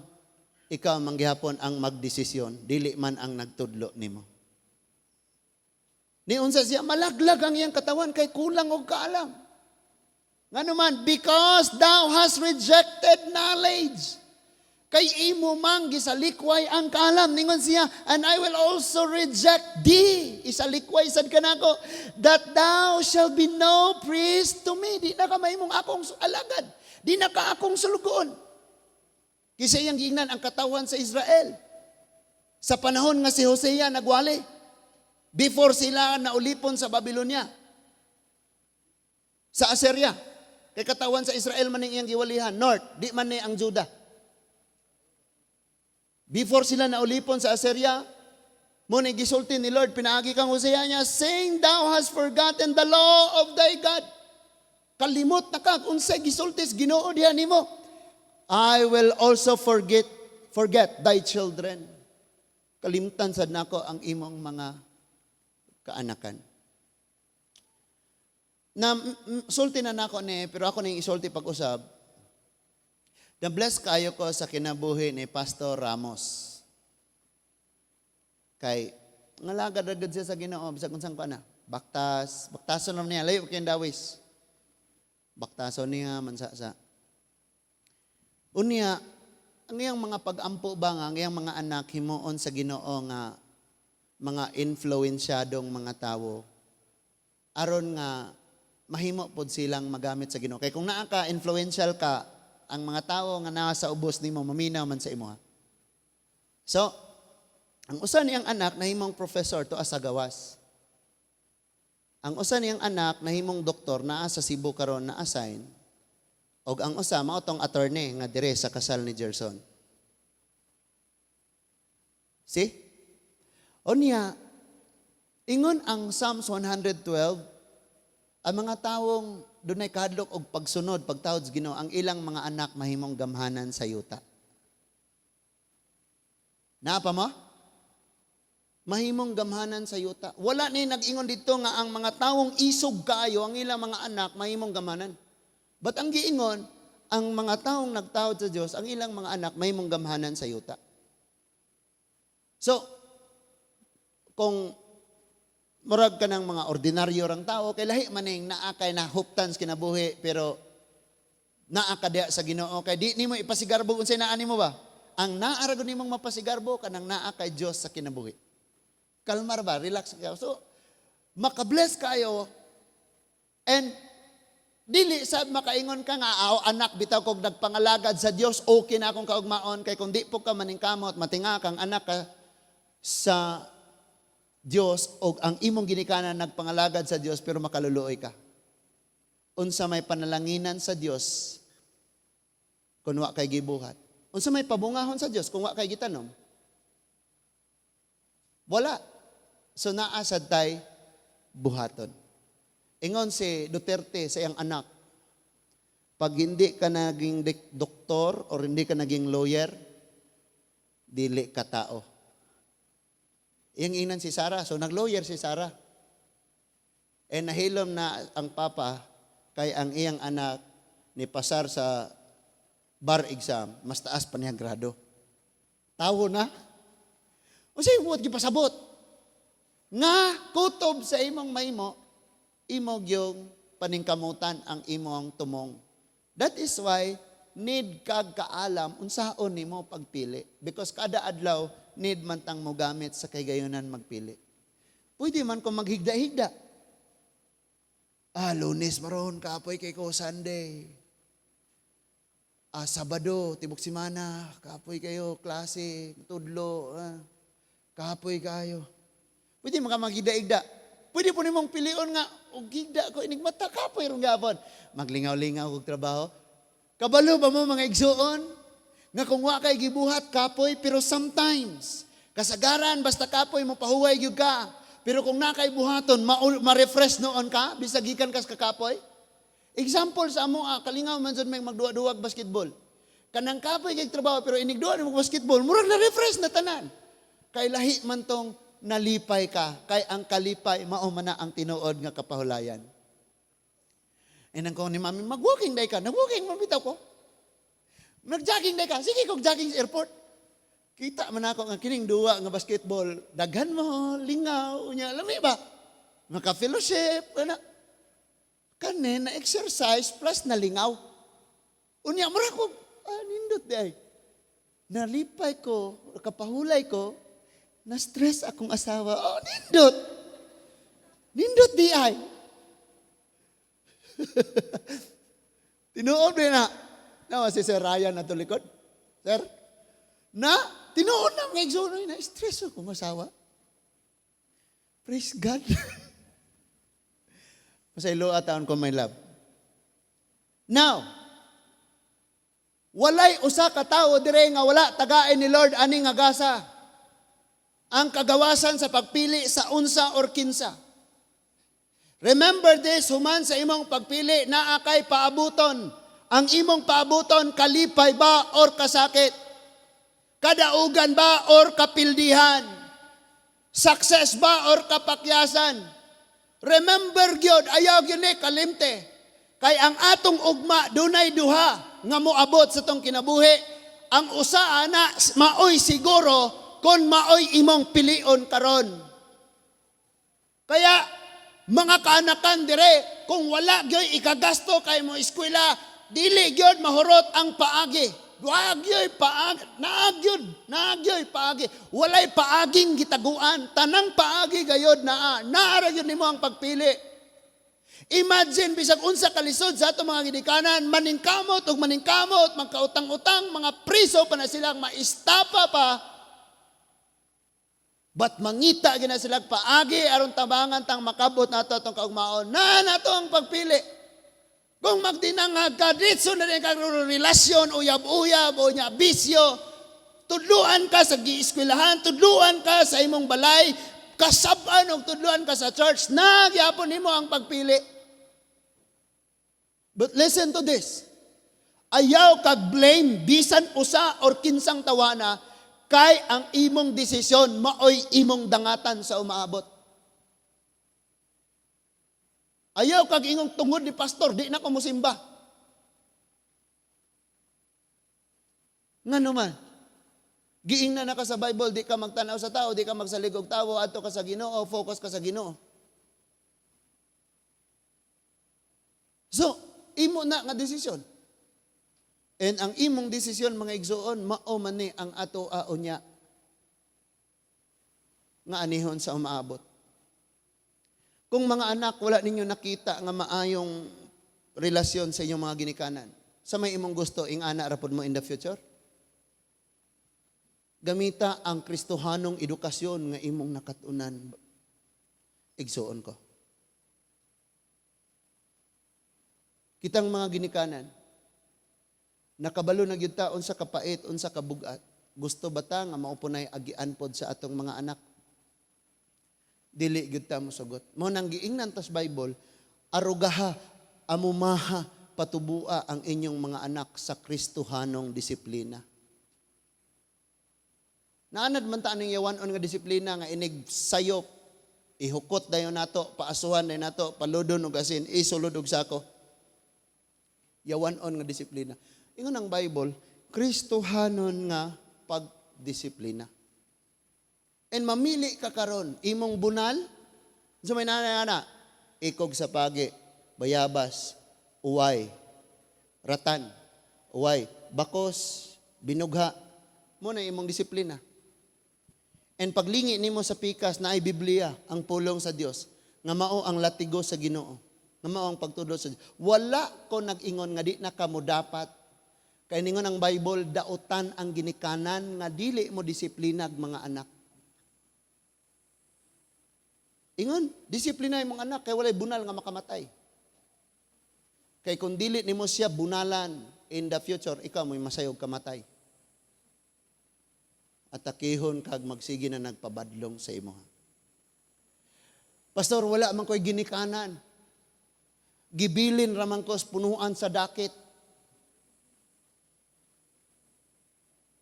ikaw manggihapon ang magdesisyon, dili man ang nagtudlo nimo. Ni unsa siya, malaglag ang iyang katawan kay kulang og kaalam. Ngano man, because thou hast rejected knowledge. Kay imo mang gisalikway ang kaalam. Ningon siya, "And I will also reject thee." Isalikway sad kanako, "that thou shall be no priest to me." Di na ka mahimong akong alagad. Di na ka akong sulugoon. Kisa iyang giingnan ang katawan sa Israel. Sa panahon nga si Hosea nagwali, before sila naulipon sa Babylonia, sa Assyria. Kay katawan sa Israel man iyang giwalihan, north, di man ni ang Judah. Before sila naulipon sa Assyria, mo ni gisulti ni Lord pinaagi kang Hosea niya, saying, "Thou hast forgotten the law of thy God." Kalimot na ka unsay gisulti sa Ginoo diha nimo. "I will also forget thy children." Kalimtan sad nako ang imong mga kaanakan. Na sulti na nako ni, pero ako ning isulti pag-usab. Na bless kayo ko sa kinabuhi ni Pastor Ramos. Kay ngalagad ra gud siya sa Ginoo bisag unsang kuan na. Baktas, baktason naman niya, layo kay dawis. Baktason niya man sa. Unya, ang iyang mga pag-ampo ba nga, ang iyang mga anak himuon sa Ginoo nga mga influensyadong mga tawo aron nga mahimo pod silang magamit sa Ginoo. Kay kung naa ka, influential ka, ang mga tawo nga naa sa ubos nimo maminaw man sa imoha. So, ang usa niyang anak nahimong professor to sa gawas. Ang usa niyang anak nahimong doktor, naa sa Cebu karon na assign. Og ang usa mao tong attorney nga dire sa kasal ni Gerson. See? Unya, ingon ang Psalms 112, ang mga tawong dunay kahadlok og pagsunod, pagtahod sa Ginoo, ang ilang mga anak mahimong gamhanan sa yuta. Naa pa mo? Mahimong gamhanan sa yuta. Wala ni nag-ingon dito nga ang mga tawong isog kaayo, ang ilang mga anak mahimong gamhanan. But ang giingon, ang mga taong nagtahod sa Dios, ang ilang mga anak mahimong gamhanan sa yuta. So, kung murag ka ng mga ordinaryo rang tao, kay lahi man ning naa kay nahuptan sa kinabuhi, pero naa ka diha sa Ginoo, kay di nimo ipasigarbo unsay naa nimo ba? Ang naa ra gud nimong mapasigarbo, kanang naa kay Dios sa kinabuhi. Kalmar ba? Relax ka. So, makabless kayo and dili sad makaingon ka nga, "Aw, anak bitaw kog nagpangalagad sa Dios, okay na akong kaugmaon," kay kung di po ka maningkamot, matinga kang anak ka sa Dios og ang imong ginikanan nagpangalagad sa Dios pero makaluluoy ka. Unsa may panalanginan sa Dios kung wa kay gibuhat? Unsa may pabungahon sa Dios kung wa kay gitanom? Wala. So naa sad tay buhaton. Ingon si Duterte sa iyang anak, "Pag hindi ka naging doktor or hindi ka naging lawyer, dili ka tao." Iyang ingnan si Sara. So nag-lawyer si Sara. Eh nahilom na ang papa kay ang iyang anak ni pasar sa bar exam, mas taas pa niya grado. Tawo na. O siya, buot gipasabot nga kutob sa imong mahimo, imong yung paningkamutan ang imong tumong. That is why need kag kaalam unsaon nimo pagpili, because kada adlaw need man tang mogamit sa kahigayunan magpili. Pwede man kung maghigda-higda. Ah, Lunes maron, kapoy kay ko, Sunday. Ah, Sabado, tibok simana, kapoy kayo, klase, tudlo, ah, kapoy kayo. Pwede man ka maghigda-higda. Pwede po nimong pilion nga, og higda ko, inig mata, kapoy rong gapon. Maglingaw-lingaw og trabaho. Kabalo ba mo, mga igsuon? Nga kung wa kay gibuhat, kapoy, pero sometimes, kasagaran, basta kapoy mo, pahuway gyud ka. Pero kung naa kay buhaton, ma-refresh noon ka, bisag gikan kas kakapoy. Example sa amo, ah, kalingaw man jud may magduwa-duwag basketball. Kanang kapoy kay trabaho, pero inigduwa mo basketball, murag na-refresh na tanan. Kay lahi man tong nalipay ka, kay ang kalipay mao man na ang tinuod nga kapahulayan. And ang kung ni mami, mag-walking day ka, nag-walking man bitaw ko. Mag-jogging day ka, sige kog jogging sa airport. Kita man ako nga kining duwa nga basketball, daghan mo, lingaw, unya, lami ba? Maka-fellowship, ana. Kani na exercise plus nalingaw. Unya, mura ko, ah, nindot di ay. Nalipay ko, kapahulay ko, na-stress akong asawa. Oh, nindot. Nindot di ay. Tinuod din na. Na, si Sir Ryan na tulikod. Sir? Na, tinuod na mga igsoon, na-stress akong asawa. Praise God. Pasaylo taon ko, my love. Now, walay usa ka tawo dire nga wala tagain ni Lord ani nga gasa. Ang kagawasan sa pagpili sa unsa or kinsa. Remember this, human sa imong pagpili, naa kay paabuton. Ang imong paabuton, kalipay ba or kasakit? Kadaugan ba or kapildihan? Success ba or kapakyasan? Remember gyud, ayaw gyud ni kalimte. Kay ang atong ugma dunay duha nga moabot sa tong kinabuhi. Ang usa ana maoy siguro kon maoy imong pilion karon. Kaya mga kaanakan dire, kung wala gyud ikagasto kay mo eskwela, dili gyud mahurot ang paagi. Wa gyud paagi, naa gyud, naa gyud paagi. Walay paaging gitaguan, tanang paagi gayod naa. Naa ra gyud nimo ang pagpili. Imagine bisag unsa kalisod sa ato mga ginikanan, maningkamot ug maningkamot, magkautang-utang, mga priso pa na silang maistapa pa. But mangita gina sila paagi aron tabangan tang makabot nato atong kaugmaon. Na nato ang pagpili. Kung magdinangag ka, ditso na rin kang relasyon, uyab-uyab, o nya, bisyo, tudluan ka sa gieskwelahan, tudluan ka sa imong balay, kasab-an og tudluan ka sa church, nagyapon nimo ang pagpili. But listen to this. Ayaw kag blame bisan usa or kinsang tawana kay ang imong desisyon maoy imong dangatan sa umaabot. Ayaw kag ingong tungod ni pastor, di na ko mosimba. Ngano man? Giingna na ka sa Bible, di ka magtanaw sa tao, di ka magsalig og tawo, adto ka sa Ginoo, focus ka sa Ginoo. So, imo na nga desisyon. And ang imong desisyon, mga igsoon, mao man ni ang ato unya nga anihon sa umaabot. Kung mga anak, wala ninyo nakita nga maayong relasyon sa inyong mga ginikanan, sa may imong gusto, ing ana rapod mo in the future? Gamita ang Kristohanong edukasyon nga imong nakatunan. Igsuon ko. Kitang mga ginikanan, nakabalo na gyud ta unsa kapait, unsa kabugat. Gusto ba ta nga maupunay agian pod sa atong mga anak? Dili gyud ta mosugot. Mao nang giingnan tas Bible, arugaha, amumaha, patubua ang inyong mga anak sa Kristohanong disiplina. Naanad man ta aning yawanon nga disiplina nga inig sayop, ihukot dayon nato, paasuhan dayon nato, paludon og asin, isulod og sako. Yawanon nga disiplina. Ingon ang Bible, Kristohanon nga pagdisiplina. And mamili ka karon, imong bunal, sa may nanay ana, ikog sa pagi, bayabas, uway, ratan, uway, bakos, binugha, mo na imong disiplina. And paglingi nimo sa pikas na ay Biblia, ang pulong sa Dios, nga mao ang latigo sa Ginoo. Nga mao ang pagtudlo sa Dios. Wala ko nag-ingon nga di na kamo dapat. Kay ningon ang Bible, dautan ang ginikanan nga dili mo disiplinag mga anak. Ingon, disiplina imong anak kay walay bunal nga makamatay. Kay kung dili nimo siya bunalan in the future, ikaw mo'y masayog kamatay. Atakihon kag magsige na nagpabadlong sa imo. Pastor, wala man ko'y ginikanan. Gibilin raman ko sa punuan sa dakit.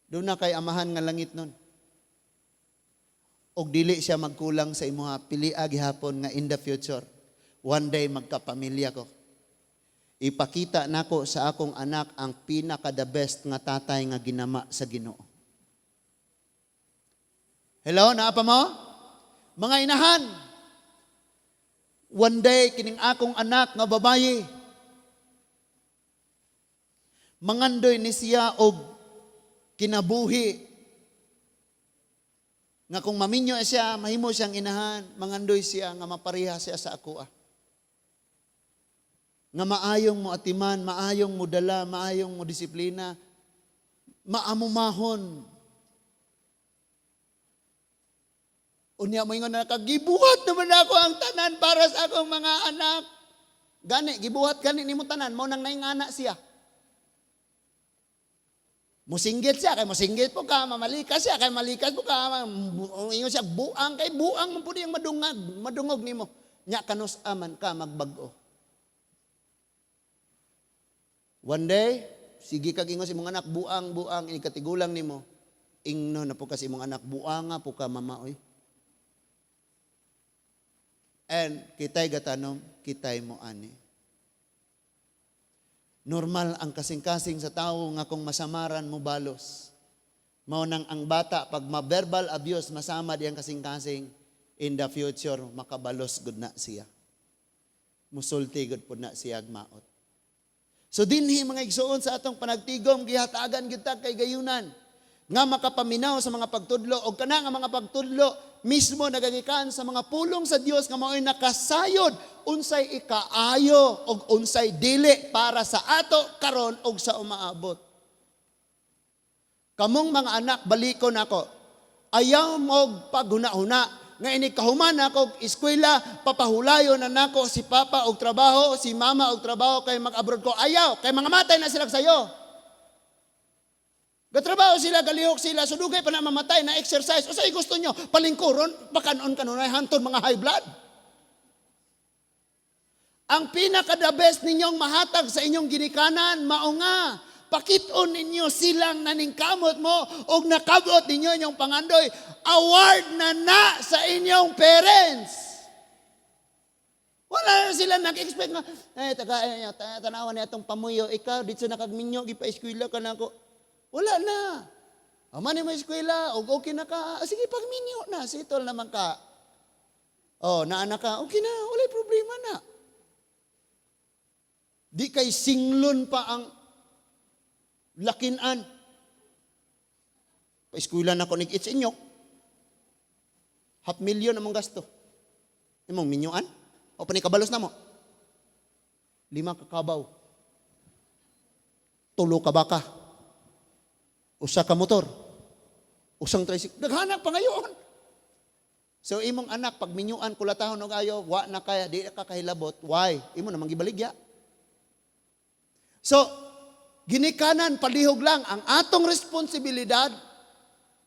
Doon na kay amahan nga langit nun. Og dili siya magkulang sa imuha, pilia gihapon nga in the future, one day magkapamilya ko. Ipakita nako sa akong anak ang pinaka the best nga tatay nga ginama sa Ginoo. Hello, naa pa mo? Mga inahan, one day kining akong anak nga babaye, mangandoy ni siya og kinabuhi nga kung maminyo siya, mahimo siyang inahan, mangandoy siya nga mapareha siya sa akoa. Nga maayong mo atiman, maayong mo dala, maayong mo disiplina, maamumahon. Unya mo ingon na kagibuhat naman ako ang tanan para sa akong mga anak. Gani, gibuhat gani nimo tanan, mao nang naingana siya. Musinggit siya, kay musinggit po ka, mamalikas siya, kay malikas po ka, ingon siya, buang, kay buang, man po diyang madungag, madungog nimo. Nya kanus aman ka magbag-o. One day, sige kag ingon sa imong anak, buang, buang, ini katigulang nimo. Ingno na po ka sa imong anak, buanga po ka, mama, oy. And kitay gatanom, kitay mo ani. Normal ang kasing-kasing sa tao nga kung masamaran mo balos. Mao nang ang bata pag ma-verbal abuse masama diyang kasing-kasing, in the future makabalos gud na siya. Musulti gud pud na siya maot. So dinhi, mga igsuon, sa atong panagtigom, gihatagan gyud ta kay gayunan nga makapaminaw sa mga pagtudlo og kana nga mga pagtudlo mismo nagagikan sa mga pulong sa Dios nga mao'y nakasayod unsay ikaayo og unsay dili para sa ato karon og sa umaabot. Kamong mga anak, balikon ako. Ayaw mo paghuna-huna nga ini kahuman ako eskwela, papahulayon na nako si papa og trabaho, si mama og trabaho kay mag-abroad ko. Ayaw, kay mga matay na sila sayo. Gatrabaho sila, galihok sila, so dugay pa na mamatay, na exercise. O sa'yo gusto nyo, palingkuron, pakanon kanunay, hantod mga high blood. Ang pinaka the best ninyong mahatag sa inyong ginikanan, mao nga, pakiton ninyo silang naningkamot mo og nakabot ninyo inyong pangandoy, award na na sa inyong parents. Wala na sila nag-expect nga, eh, taga, eh, tanawan niya itong pamuyo, ikaw, dito nakagminyo, gipa-eskwela ka na ako. Wala na. Aman mo eskwela, og okay na ka. Ah, sige, pagminyo na, settle naman ka. Oh, naana ka, okay na, walay problema na. Di kay singlon pa ang lakinan. Pa-eskwela na ko nig inyo. Half million among gasto. Imong minyuan? O panikabalos na mo? 5 ka kabaw. 3 ka baka. 1 ka motor. 1 tricycle. Naghanap pa ngayon. So imong anak, pag minyuan, kulatahon og ayo, wa na kaya, di ka kahilabot. Why? Imo namang gibaligya. So, ginikanan, palihog lang, ang atong responsibilidad,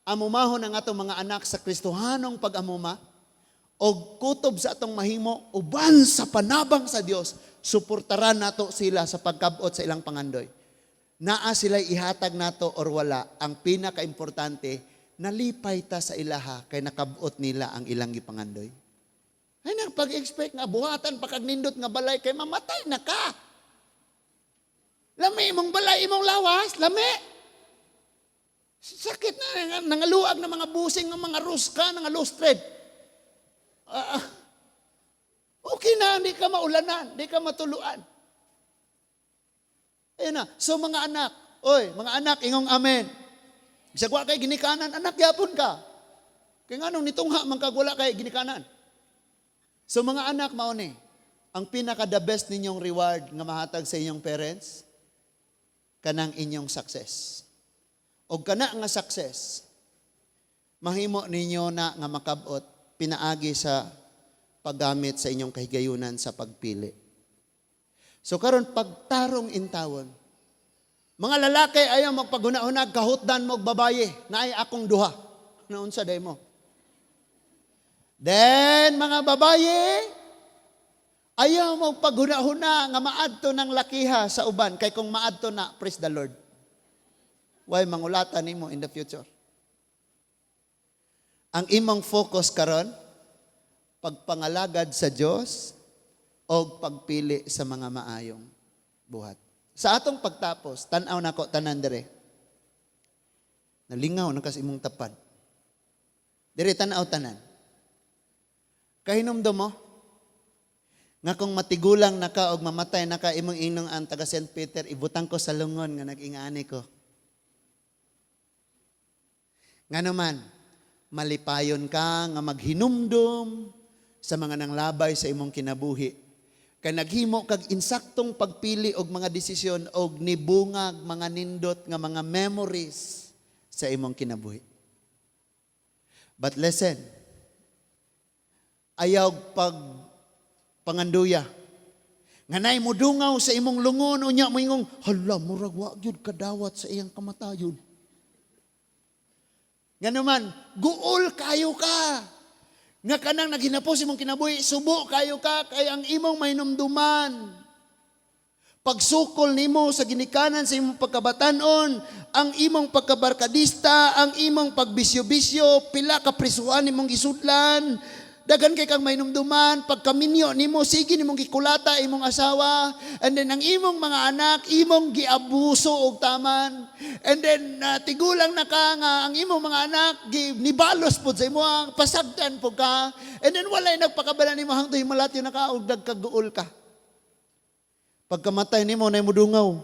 amumahon ang atong mga anak sa Kristohanong pag-amuma, og kutob sa atong mahimo, uban sa panabang sa Dios, suportaran nato sila sa pagkabot sa ilang pangandoy. Naa sila ihatag nato or wala, ang pinakaimportante, nalipay ta sa ilaha kay nakabot nila ang ilang gipangandoy. Ay nagpag-expect nga buhatan pa kag nindot nga balay kay mamatay na ka. Lami imong balay, imong lawas, lami. Sakit na, nangaluag na mga busing, ng mga ruska, nga lustred. Okay na, hindi ka maulanan, hindi ka matuluan. Ayun na. So mga anak, oy, mga anak, ingong amen. Bisag wa kay ginikanan, anak gyapon ka. Kay nganong nitungha man kag wala kay ginikanan. So mga anak, mao ni, Ang pinaka the best ninyong reward nga mahatag sa inyong parents, kanang inyong success. O kana nga success, mahimo ninyo na nga makabot pinaagi sa paggamit sa inyong kahigayunan sa pagpili. So karon, pagtarong intawon. Mga lalaki, ayaw magpaghuna-hunag, kahutdan mo og babaye, naay akong duha. Naunsa day mo? Then mga babaye, ayaw magpaghuna-huna nga maadto ng lakiha sa uban, kay kung maadto na, praise the Lord. Way mangulata nimo in the future. Ang imong focus karon, pagpangalagad sa Dios o pagpili sa mga maayong buhat. Sa atong pagtapos, tan-aw nako tanan dire. Nalingaw na kas imong tapad. Dire, tan-aw tanan. Kahinumdom mo nga kung matigulang na ka og mamatay na ka, imong inong ang taga St. Peter, ibutang ko sa lungon nga nag-ingani ko. Nga naman, malipayon ka nga maghinumdom sa mga nanglabay sa imong kinabuhi. Kay naghimo kag insaktong pagpili og mga desisyon og nibungag mga nindot nga mga memories sa imong kinabuhi. But listen, ayaw pag panganduya. Nga nay mudungaw sa imong lungon, unya moingong, "Hala, murag wa gyud kadawat sa iyang kamatayon." Nga naman, guol kayo ka. Nga kanang naghinapos imong kinabuhi, subo kayo ka, kay ang imong mahinumduman. Pagsukol nimo sa ginikanan sa imong pagkabatanon, ang imong pagkabarkadista, ang imong pagbisyo-bisyo, pila ka prisuhan nimong gisudlan, daghan kay kang mahinumduman, pagkaminyo nimo, sige nimong gikulata imong asawa, and then ang imong mga anak, imong giabuso og taman, and then tigulang na ka nga ang imong mga anak, gi, nibalos pod sa imo, pasagdan pod ka, and then walay nagpakabala nimo hangtod himalatyo na ka og nagkaguol ka. Pagkamatay nimo, nay mudungaw,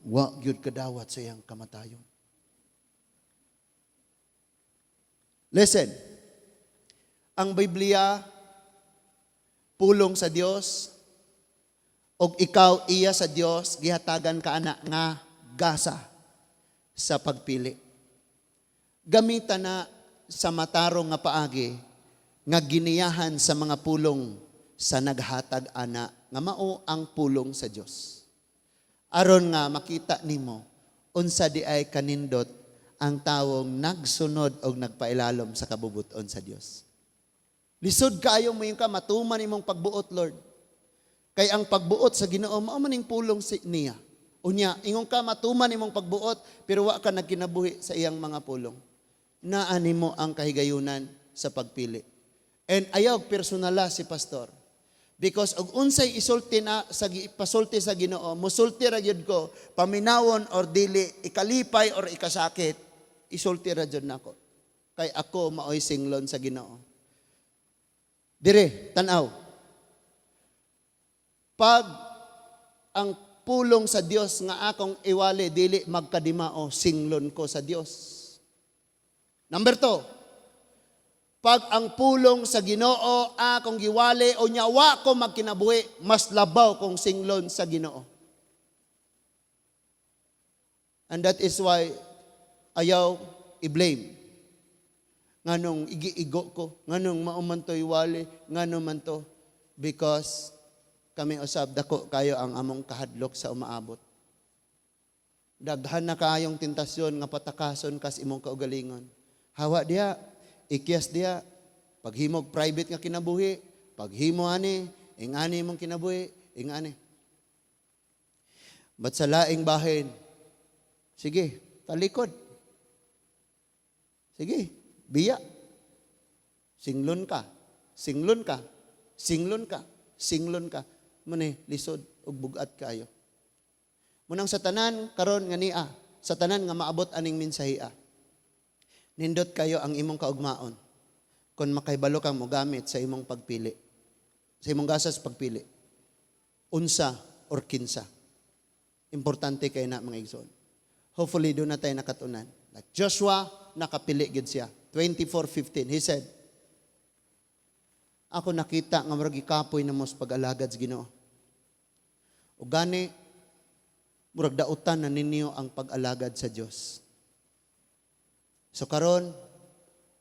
wa gyud kadawat sa iyang kamatayon. Listen, ang Biblia, pulong sa Dios, og ikaw iya sa Dios, gihatagan ka ana nga gasa sa pagpili. Gamitan na sa matarong nga paagi nga giniyahan sa mga pulong sa naghatag ana nga mao ang pulong sa Dios. Aron nga makita nimo unsa di ay kanindot ang tawong nagsunod og nagpailalom sa kabubuton sa Dios. Lisod kaayo mo yung ka matuman imong pagbuot, Lord. Kay ang pagbuot sa Ginoo mao man ning pulong si niya. Unya, ingon ka matuman imong pagbuot, pero wa ka nagkinabuhi sa iyang mga pulong. Naa nimo ang kahigayunan sa pagpili. And ayaw personala si pastor. Because og unsay isulti na sa pasulti sa Ginoo, musulti ra gyud ko, paminawon or dili, ikalipay or ikasakit, isulti ra gyud nako. Kay ako maoy singlon sa Ginoo. Dire, tan-aw. Pag ang pulong sa Dios nga akong iwali dili magkadimao, singlon ko sa Dios. Number 2, pag ang pulong sa Ginoo akong giwali o nyawa ko magkinabuhi, mas labaw kong singlon sa Ginoo. And that is why ayaw i-blame. Nganong igi-igo ko, nganong mao man to iwali, nganong man to. Because kami usab, dako kayo ang among kahadlok sa umaabot. Daghan na kaayong tentasyon nga patakason kas imong kaugalingon. Hawa diha, ikyas diha, paghimog private nga kinabuhi, paghimo ani, ingani imong kinabuhi, ingani. But sa laing bahin, sige, talikod. Sige, biya. Singlon ka, singlon ka, singlon ka, singlon ka. Mune, lisod ug bugat kaayo. Munang sa tanan karon nga nia, sa tanan nga maabot aning mensahiya. Nindot kayo ang imong kaugmaon kung makahibalo kang mogamit sa imong pagpili. Sa imong gasas pagpili. Unsa or kinsa. Importante kay na, mga igsoon. Hopefully duna tay nakatunan. Like Joshua, nakapili gid siya. 24:15, he said, Ako nakita nga murag gikapoy na mo sa pag-alagad sa Ginoo. O gani, murag dautan na ninyo ang pag-alagad sa Dios. So karon,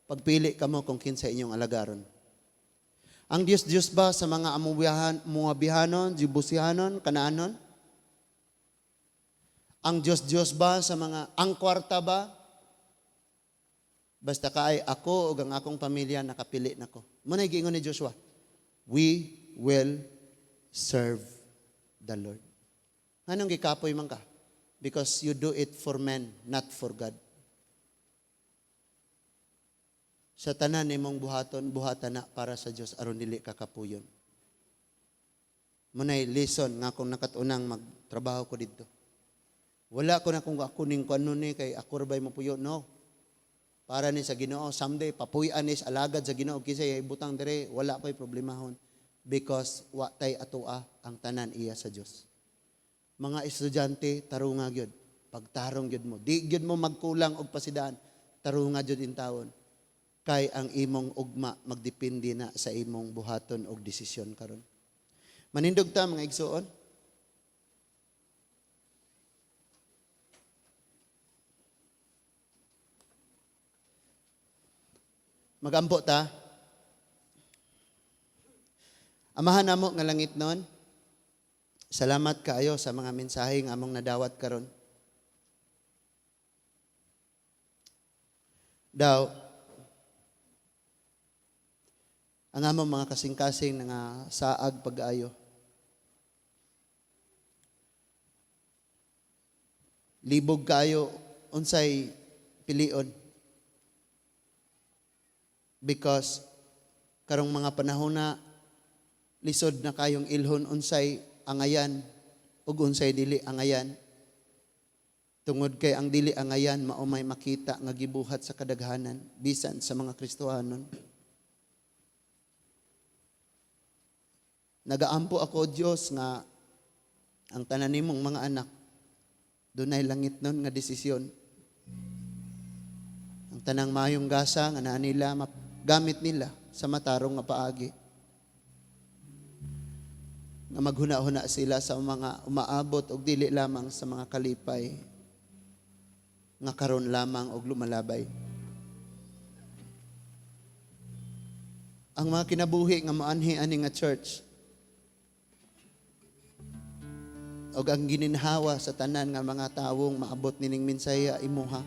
pagpili kamo kung kinsa inyong alagaron. Ang Dios Dios ba sa mga Amobihan, Moabihanon, Jebusihanon, Kanaanon? Ang Dios Dios ba sa mga ang kwarta ba? Basta kaay ako ug ang akong pamilya, nakapili nako. Mao na giingon ni Joshua, "We will serve the Lord." Nganong gikapoy man ka? Because you do it for men, not for God. Sa tanan nimong buhaton, buhatan na para sa Dios aron dili ka kapuyon. Mao na'y lesson nga akong nakat-unang magtrabaho ko didto. Wala ko na kung ako ning kuno ni kay ako ra bay mopuyo, no. Para ni sa Ginoo, someday papuy-an ni sa alagad sa Ginoo, kinsa ibutang dire, wala ko'y problemahon because wa tay atoa, ang tanan iya sa Dios. Mga estudyante, tarunga gyud. Pagtarong gyud mo. Di gyud mo magkulang og pasidaan, tarunga gyud intawon. Kay ang imong ugma magdepende na sa imong buhaton og desisyon karon. Manindog ta, mga igsuon. Magampo ta. Amahan namo nga langitnon, salamat kaayo sa mga mensahe nga among nadawat karon. Daw, ang among mga kasing-kasing nga saag pag-ayo. Libog kaayo unsay pilion. Because karong mga panahon na, lisod na kayong ilhon unsay angayan ug unsay dili angayan. Tungod kay ang dili angayan mao may makita nga gibuhat sa kadaghanan bisan sa mga Kristohanon. Nagaampo ako, Dios, nga ang tanan nimong mga anak dunay langitnon nga desisyon. Ang tanang mayong gasa nga naa nila, gamit nila sa matarong nga paagi. Nga maghuna-huna sila sa mga umaabot og dili lamang sa mga kalipay nga karon lamang og lumalabay. Ang mga kinabuhi nga moanhi ani nga church og ang gininhawa sa tanan nga mga tawong maabot nining mensahe, imuha.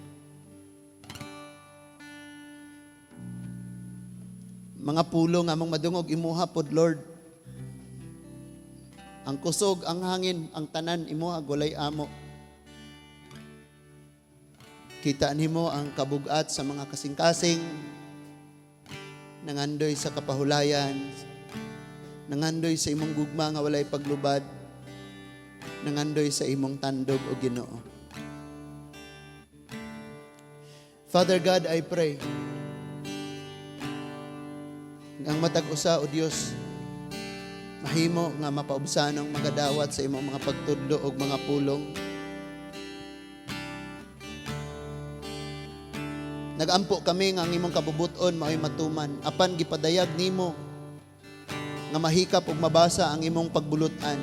Mga pulong nga among madungog, imuha pod, Lord. Ang kusog, ang hangin, ang tanan imuha, gulay amo. Kita nimo ang kabugat sa mga kasing-kasing nangandoy sa kapahulayan, nangandoy sa imong gugma nga walay paglubad, nangandoy sa imong tandog o Ginoo. Father God, I pray ang matag usa, o Dios, mahimo nga mapaubsanong magadawat sa imong mga pagtudlo og mga pulong. Nagampo kami nga ang imong kabubuton mao'y matuman, apan gipadayag nimo nga mahikap ug mabasa ang imong pagbulutan.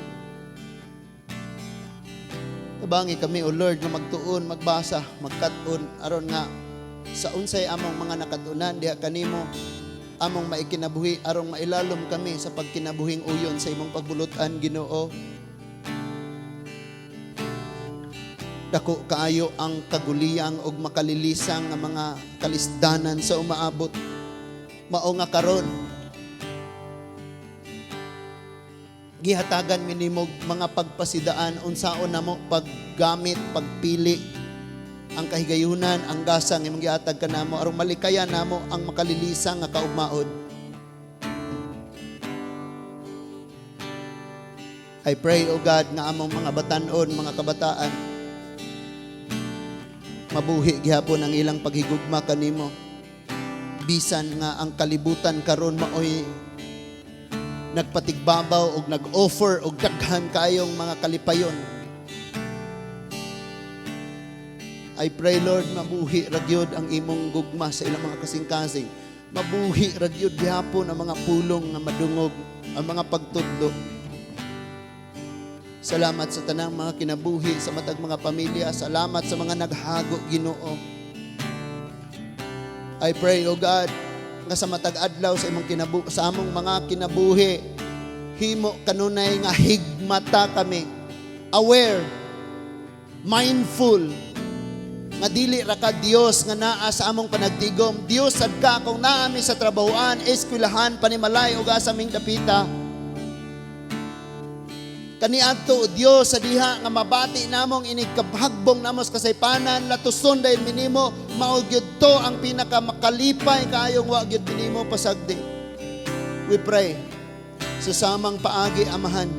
Tabangi kami, O Lord, nga magtuon, magbasa, magkat-on, aron nga sa unsay among mga nakatunan diha kanimo among maikinabuhi, aron mailalom kami sa pagkinabuhing uyon sa imong pagbulutan, Ginoo. Dako kaayo ang kaguliyang og makalilisang nga mga kalisdanan sa umaabot. Mao nga karon gihatagan minimog mga pagpasidaan unsaon namo paggamit, pagpili ang kahigayunan, ang gasa nga imong gihatag kanamo aron malikayan namo ang makalilisang nga kaugmaon. I pray, O God, nga among mga batan-on, mga kabataan, mabuhi gihapon ang ilang paghigugma kanimo. Bisan nga ang kalibutan karon maoy nagpatigbabaw og nag-offer og daghan kayong mga kalipayon. I pray, Lord, mabuhi ra gyud ang imong gugma sa ilang mga kasing-kasing. Mabuhi ra gyud gihapon ang mga pulong nga madungog, ang mga pagtudlo. Salamat sa tanang mga kinabuhi sa matag mga pamilya. Salamat sa mga naghago, Ginoo. I pray, O God, nga sa matag adlaw sa among mga kinabuhi, himo kanunay nga higmata kami. Aware, mindful, nga dili ra ka Dios nga naa sa among panagtigom. Dios sad ka kung naa mi sa trabahoan, eskwelahan, panimalay ug asa ming dapita. Kaniadto, O Dios, sa diha nga mabati namong inig kahagbong namo sa kasaypanan, latuson dayon mi nimo, mao gyud to ang pinaka makalipay kaayong wa gyud nimo pasagdi. We pray sa samang paagi, Amahan,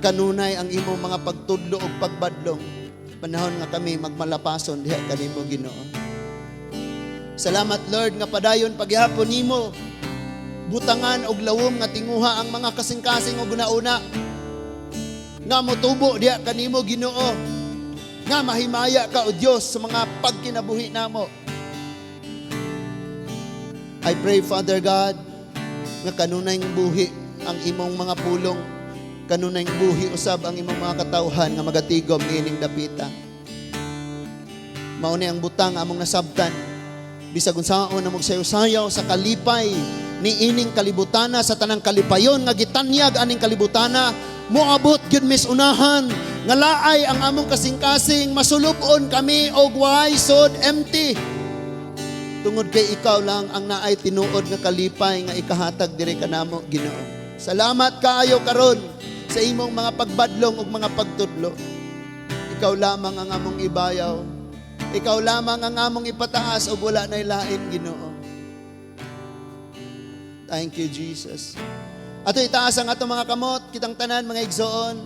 kanunay ang imong mga pagtudlo ug pagbadlong panahon nga kami magmalapason diha kanimo, Ginoo. Salamat, Lord, nga padayon paghapon nimo butangan og lawom nga tinguha ang mga kasing-kasing og una-una nga motubo diha kanimo, Ginoo, nga mahimaya ka, O Dios, sa mga pagkinabuhi namo. I pray, Father God, nga kanunay buhi ang imong mga pulong, kanunay buhi usab ang imong mga katawhan nga magatigom niining dapita. Mao ni ang butang among nasabtan: bisag unsaon na magsayaw-sayaw sa kalipay ni ining kalibutana, sa tanang kalipayon nga gitanyag aning kalibutana, moabot gyud mis unahan nga laay ang among kasing-kasing, masulub-on kami og way sod, empty, tungod kay ikaw lang ang naay tinuod nga kalipay nga ikahatag diri kanamo, Ginoo. Salamat kaayo karon sa imong mga pagbadlong ug mga pagtudlo. Ikaw lamang ang among ibayaw. Ikaw lamang ang among ipataas ug wala nay lain, Ginoo. Thank you, Jesus. Ato itaas ang atong mga kamot, kitang tanan, mga igsoon.